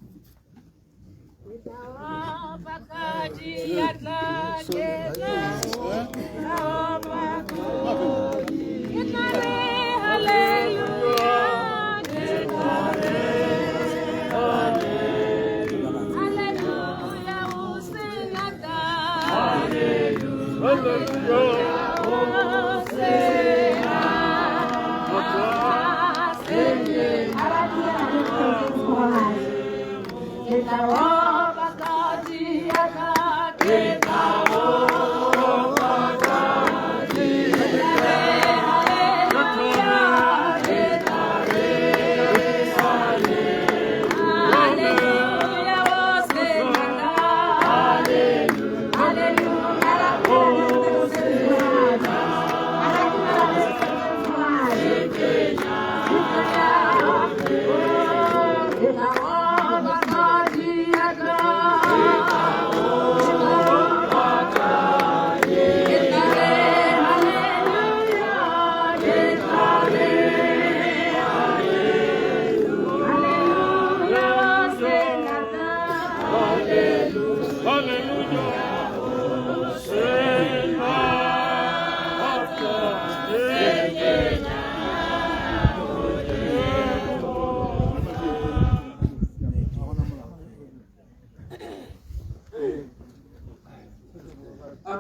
Hallelujah.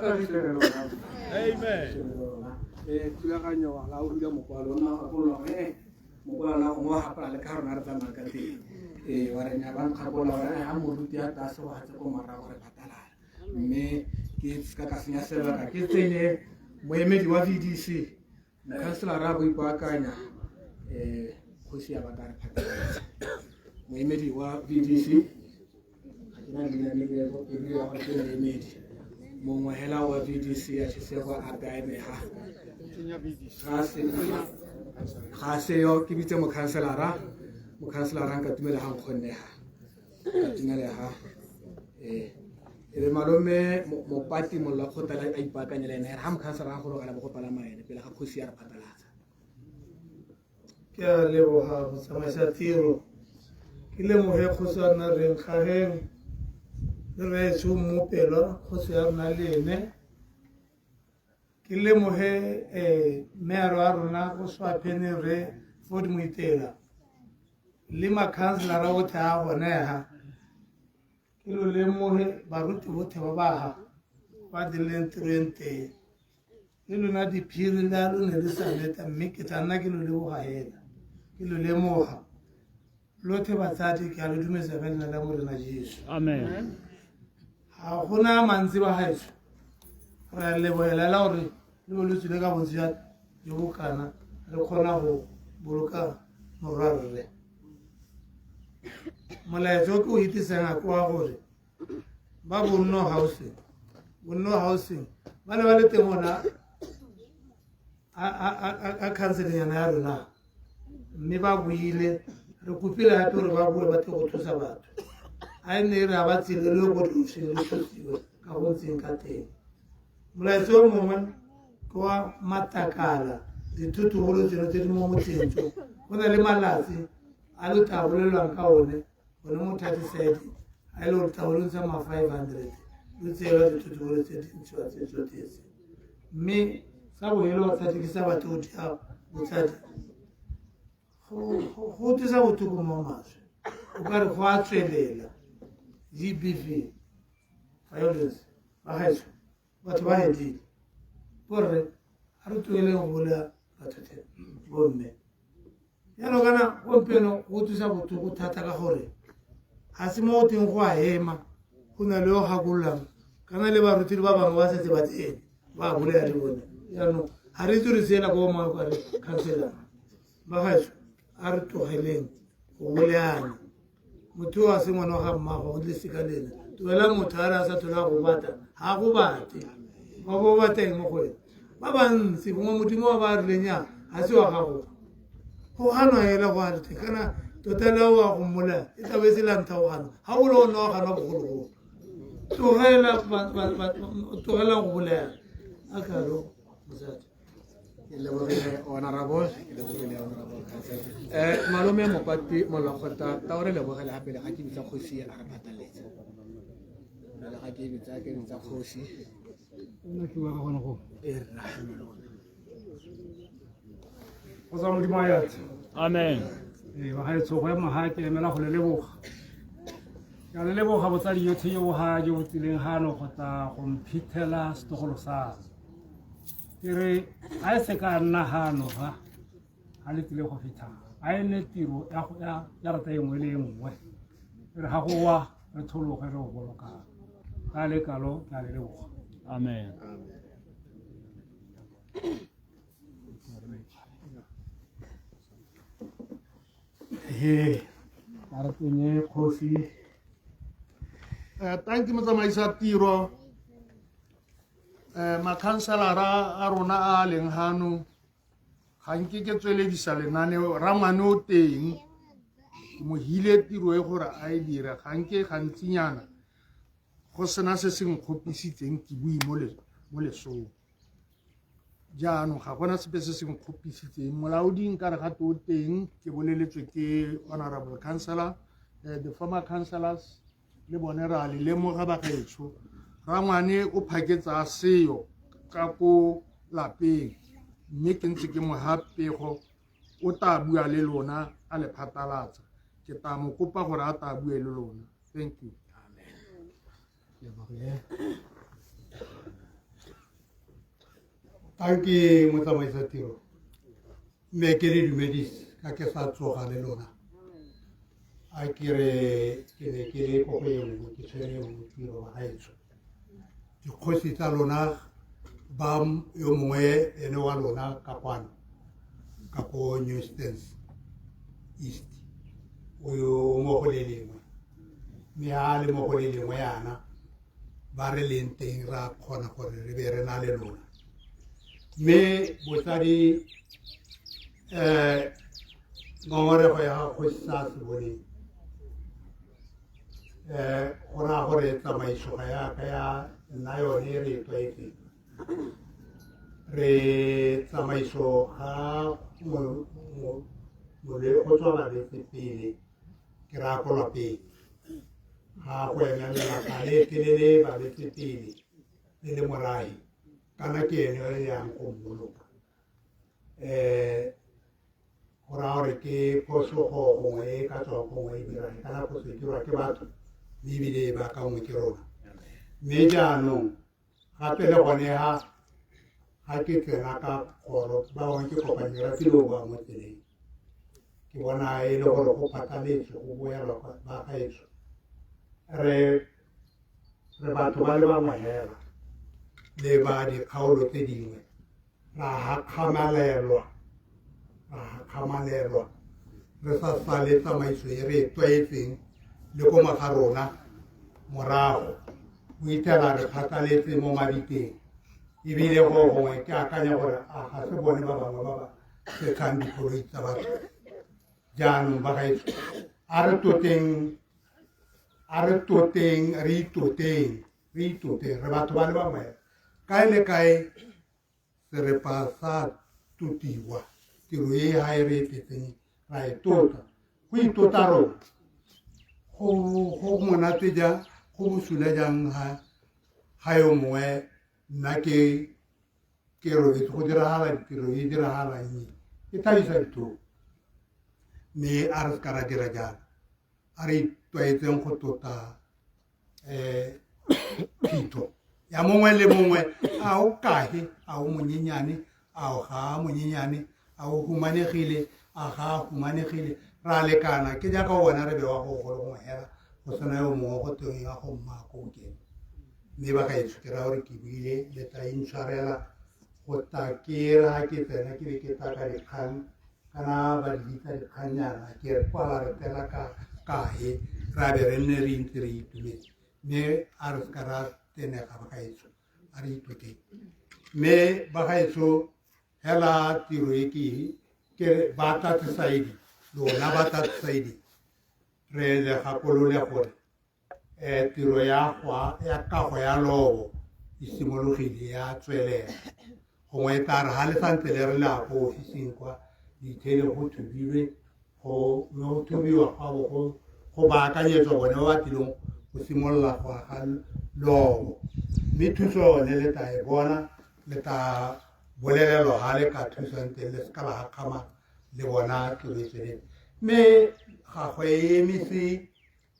kagiso le lona. Amen. Thulaganyo la o rula mokwalo nna gakolola gore mokwalo la gongwe wa gapala le ka rona re tsamaya ka teng. Wa re nya ba nkgakola gore ga moruti a tlase go gatse ko morago re phatalala, mme ke seka ka senya sebaka ke tsenye moemedi wa VDC, mokhanselara a boipaakanya, kgosi ya batla re phatalatsa moemedi wa VDC. Ga ke na leina mme ke ya gore ke moemedi mongwe hela wa VDC ya Chisego a kaemega ga seyo. Ke bitse mokhanselara, mokhanselara nka tumela ga nkgonega ka tumelega e be malome mopati mollo kgotla a ipaakanye le ene ga mokhanselara a gologela bo go palama ene pele ga kgosi ya re phatlalatsa. Ke a leboga motsamaisa tiro, ke lemoge kgosi ya rona reng gageng le rraetsho Mmopelwa, kgosi ya rona le ene. Ke lemoge mearo ya rona go swaphene re Ford Moitela le makhanselara otlhe a gonega. Ke lo lemoge baruti botlhe ba baga ba dirileng tiro e nteng le lona diphiri le a lo ne le sa leta, mme ke tla nna ke lo leboga hela ke lo lemoga lotlhe. Batsadi, ke a lo dumedisa ka leina la Morena Jesu. Amen. Ga gona mantsi ba gaetsho, re a lebogelela gore le bo le tswile ka bontsi jwa jo bokana re kgona go boloka morwarre. Molaetso o ke o itisang a kwa gore ba Bonno Housing, Bonno Housing ba ne ba le teng ona a counseling ya rona, mme ba buile. Re kopile gape gore ba bue ba tle go thusa batho. A e ne e re a ba tsile le ko diofising le thusiwe ka go ntseng ka teng. Molaetso o mongwe ke wa matakala dithotogolo tseno tse di mo motseng tso go na le malatsi a lo tla bolelwang ka one gone mo 30 a e le gore tla lo ntsha ma 500 lo tseelwa dithotogolo tse dintshiwa tse tsotlhetse. Mme sa bohelo batsadi ke sa batho a botsadi go tlisa botlhoko mo maswe o ka re go a tswelela GBV violence. Bagaetsho, batho ba hedile borre, a re tloeleng go bolaya batho the bomme jalo. Kana gompieno go tlisa botlhoko thata ka gore ga se mo go teng go a ema go na le yo gakololang kana le baruti le ba bangwe ba setse ba tsene ba bolaya le bone. Jaanong ga re itse re tseela ko mangwe kwa re khanselang. Bagaetsho, a re tlogeleng go bolayana. Motho o a se ngwana wa ga mmago go tlise ka lena. Tlogela motho a re a sa tlhola go bata ga go bate ba bo batla eng mo go ena. Ba bantsi gongwe Modimo wa ba rileng ya ga se wa gago go ganwa hela go a rete kana tota le wa go mmolaya e tla be e se la ntlha go ganwa ga o le o nna wa ganwa bogologolo. Tlogela tlogelang go bolaya a kalo mosadi. Ke lebogile honorable, ke lebogile honorable council. Malome mopati molokgota ta o re lebogele gape le ga ke bitsa kgosi a re phataletse pele ga ke bitsa ke bitsa kgosi. Nna ke bua ka gone go. E rra. Go tswa Modimo a yatse. Amen. Ee, bagaetsho, go ema ga ke emela go le leboga. Ke a le leboga botsadi yotlhe jo bo ga jo bo tsileng gano go tla go mphitlhela setogolo sa me. Ke re ga e se ka nna gano ga ga le tlile go fitlha a e nne tiro ya go ya jarata e nngwe le e nngwe. E re ga go wa re thologe re o bolokang. Ka le kalo ke a le leboga. Amen. He a re tsenye kgosi. Tanki motsamaisa tiro, makhanselara a rona a a leng hano, ga nke ke tsweledisa lenaneo. Rangwane o teng, ke mo hile tiro e gore a e dire. Ga nke gantsinyana go sena se se nkgopisitseng ke bui mo lesong. Jaanong ga gona sepe se se nkgopisitseng. Molaodi nkare ga te o teng, ke boleletswe ke honorable councillor, the former councillors le bone re a le lemoga bagaetsho. Rangwane o phaketsa a seyo ka ko lapeng, mme ke ntse ke mo ha pego o tla bua le lona a le phatlalatsa. Ke tla mo kopa gore a tla bue le lona. Thank you. Lebogile. Tanki motsamaisa tiro. Mme ke le dumedise ka ke sa tsoga le lona. A ke re ke ne ke le ko go e nngwe ke tshwere e nngwe tiro wa gaetsho. Dikgosi tsa lona ba yo mongwe ene wa lona ka kwano ka ko New Stance East o yo mo go le lengwe mme a le mo go le lengwe yana ba re leng teng ra kgona gore re be re na le lona mme botsadi um ngongorego ya ga kgosi sa se boneng um go raya gore tsamaiso ga yaka ya nna yone e re e tlwaetseng re tsamaiso ga go tswa balwetse pele ke raya ko lapeng ga go ema lelapa le telele balwetse pele le le morahi kana ke ene o yang go mmoloka um go raya gore ke phoso go gongwe e ka tswa gongwe e dirang kana phoso e dirwa ke batho mme ebile e baakangwe ke rona mme jaanong gape le gone ha ga ke tsena ka kgoro ba bangwe ke kopane ra tilo ba mo tseleng ke bona e le gore go phataletse go boelwa ba gaetsho re re batho ba le bangwe hela le ba dikgaolo tse dingwe ra hakgamalelwa ra hakgamalelwa re sa sale tsamaiso e re e tlwaetseng le ko ga rona morago o ithela re phatlaletse mo mabiteng ebile go gongwe ke akanya gore a ga se bone ba bangwe ba ba setlhang dikoloi tsa batho jaanong ba gaetsho a re toteng a re toteng re itoteng re itoteng re batho ba le bangwe kae le kae serepa sa totiwa tiro e ga e re e tletseng ra e tota go itota rona go monate jang go bosula jang ga ga yo mongwe nna ke ke robetse go diragala ditiro e diragalang e e tlhabisa dithong mme a re se ka ra dira jalo a re itlwaetseng go tota um phitho ya mongwe le mongwe a o kahe a o monyenyane a o ga a monyenyane a o humanegile a ga a humanegile ra lekana ke jaaka bona re bewa go golo gongwe hela go sena yo mongwe go teng ya go mma ko kene mme ba gaetsho ke raya gore ke buile le tla intshwarela go tla ke ra ke tsena ke be ke tla ka dikgang kana ba di bitsa dikgannyana ke re kwa ba re tela ka kahe ra be re nne re ntse re itumetse mme a re seka ra tenega ba gaetsho a re itoteng mme ba gaetsho hela tiro e ke ke ba tlatsesaedi lona ba tlatsesaedi re le gakolole gore um tiro ya ya kago ya lobo e simologile ya tswelela gongwe e tla re ga le santse le re le ya ko ofising kwa dithele go thubilwe go mme go thubiwa gwa bo go go baakanyetswa bone ba ba tlileng go simolola go aga lobo mme thuso yone le tla e bona le tla bolelelwa ga le ka thusang teng le seka la gakgama le bona tiro e tsweletse mme ga go emise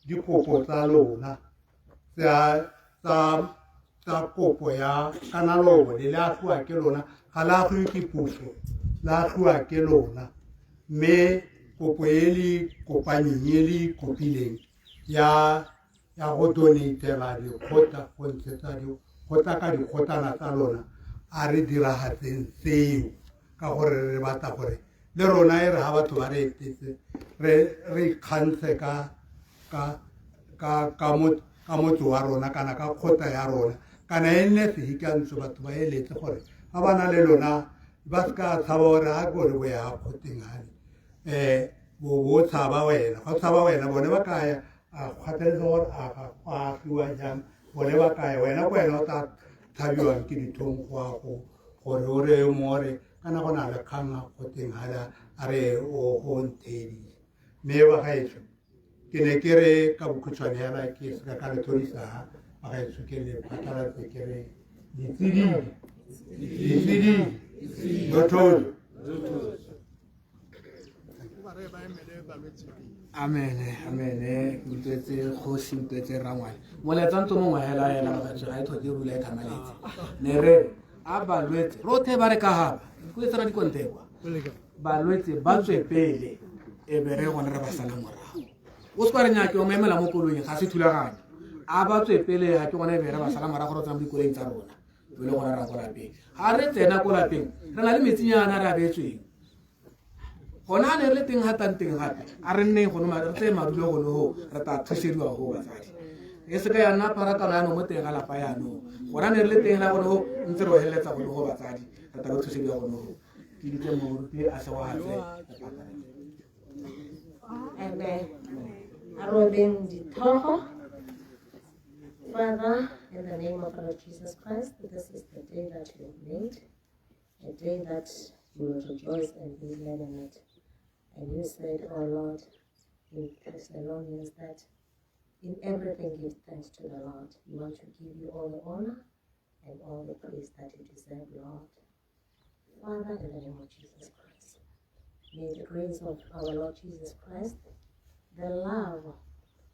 dikopo tsa lona tsa tsa tsa kopo ya kana lobo le le agiwa ke lona ga le agiwe ke puso le agiwa ke lona mme kopo e le kopanyeng e le kopileng ya ya go donatela dikgotla go ntshetsa dikgotla ka dikgotlana tsa lona a re diragatseng seo ka gore re batla gore le rona e re ga batho ba re etetse re re ikgantshe ka ka ka ka mo ka motse wa rona kana ka kgotla ya rona kana e nne sehikantsho batho ba eletse gore ga ba na le lona ba se ka tshaba gore ga kore bo ya kgoteng gale um bo bo tshaba wena ga tshaba wena bone ba kaya a kgathaletse gore a ga go agiwa jang bone ba kaya wena ko wena o tla tlhabiwang ke dithong go a go gore o re yo mongwe re kana go na le kgang a kgoteng ga a re o go ntheeditse mme ba gaetsho ke ne ke re ka bokhutshwane yana ke seka ka le thodisa ba gaetsho ke le phatlalatse ke re ditsididi ditsididi lothozo amene amene ke utlwetse kgosi utlwetse rangwane molaetsa ntse mongwe hela hela bagaetsho ga e tlhoke rula e tlhamaletse ne re A balwetse rotlhe ba re ka gaba ko e tsena dikontekwa balwetse ba tswe pele e be re gone re ba sala morago. O se ka re nyake o mo emela mo koloing ga se thulaganyo. A ba tswe pele ga ke gone e be re ba sala morago re tsena mo dikoloing tsa rona e le gona ra ko lapeng. Ga re tsena ko lapeng re na le metsinyana re abetsweng. Gona a ne re le teng ga tang teng gape a re nneng gone re tseye madulo gone go re tla thusediwa go batsadi. E se ka ya nna pharakano yanong mo teng ga lapa yanong. Gona ne re le teng la gone go ntse re heleletsa gone go batsadi re tla re thusediwa gone go. Ke ditse moruti a se wa tse. Amen. A robeng dithogo. Father, in the name of our Lord Jesus Christ, this is the day that you have made, a day that we will rejoice and be glad in it. And you said, O Lord, in Thessalonians, that in everything give thanks to the Lord. We want to give you all the honor and all the praise that you deserve, Lord. Father, in the name of Jesus Christ, may the grace of our Lord Jesus Christ, the love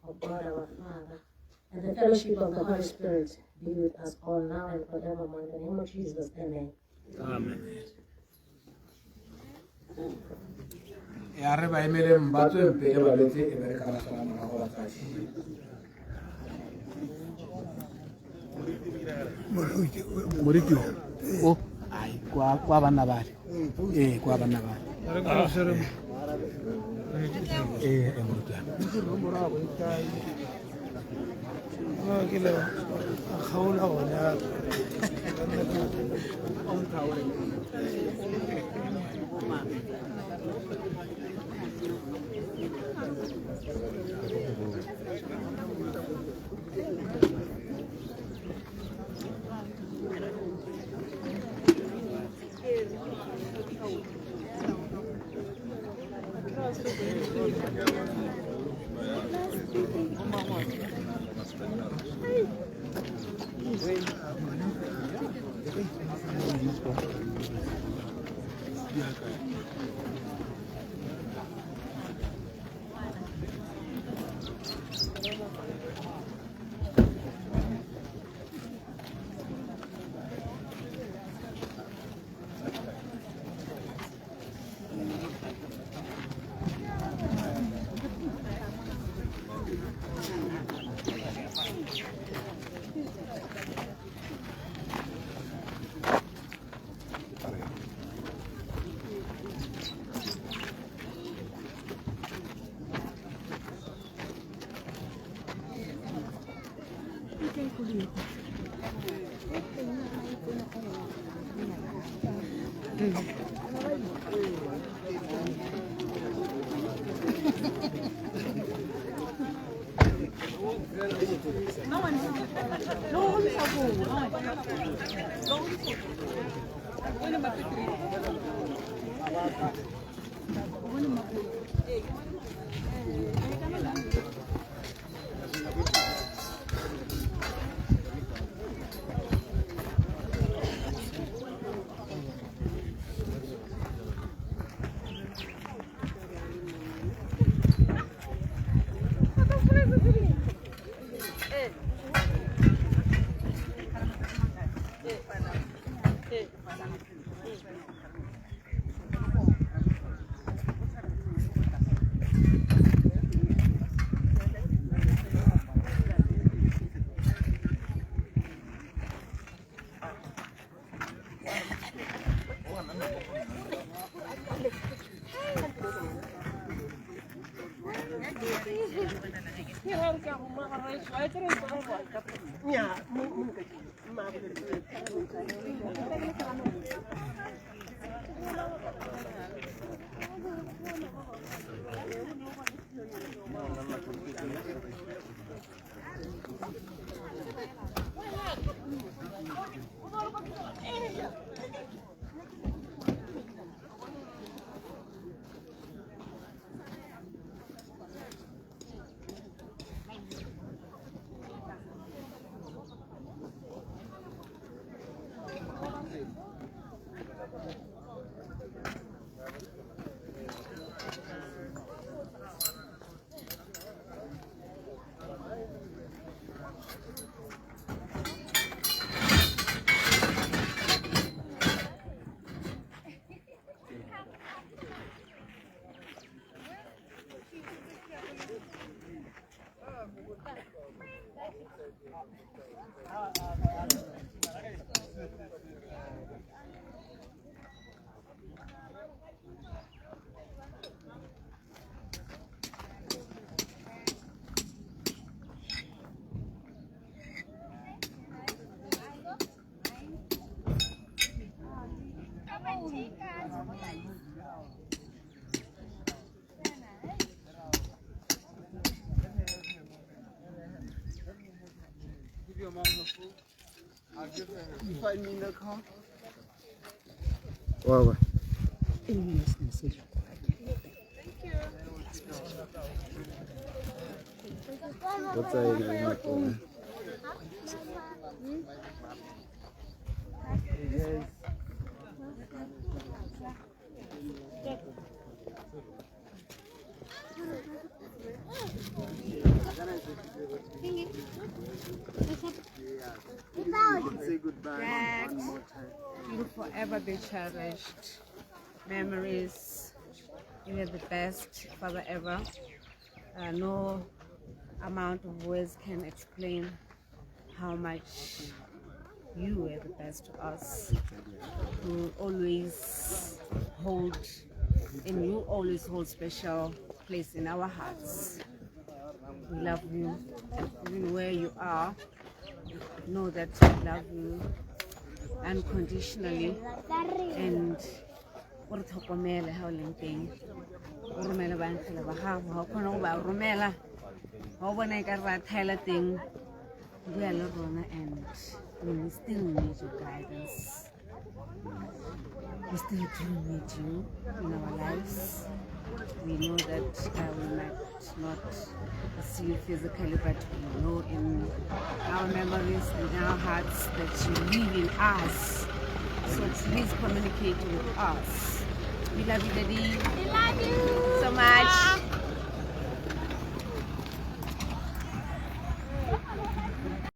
of God our Father, and the fellowship of the Holy Spirit be with us all now and forevermore. In the name of Jesus, amen. Amen. Ya re ba emeleng ba tsweng pele balwetse e be re ka ba sala morago batsadi. Moriti o ai kwa kwa banna bale. Ee kwa banna bale. Ee e moruti. Ke le kgaola gona. Give your mom the food. I'll give her. You find me in the car. Wow. What's that? Say goodbye one more time. You'll forever be cherished. Memories. You are the best father ever. No amount of words can explain how much you were the best to us. You always hold, and you always hold special place in our hearts. We love you, even where you are. Know that we love you unconditionally, and o re tlhokomele ha o leng teng, o romele baangele ba gago, ha o kgona go ba romela, ha o bona e ka re ba thaela teng, bua le rona, and we still need your guidance. We still do need you in our lives. We know that we might not see you physically, but we know in our memories and in our hearts that you live in us. So please communicate with us. We love you, Daddy. We love you so much.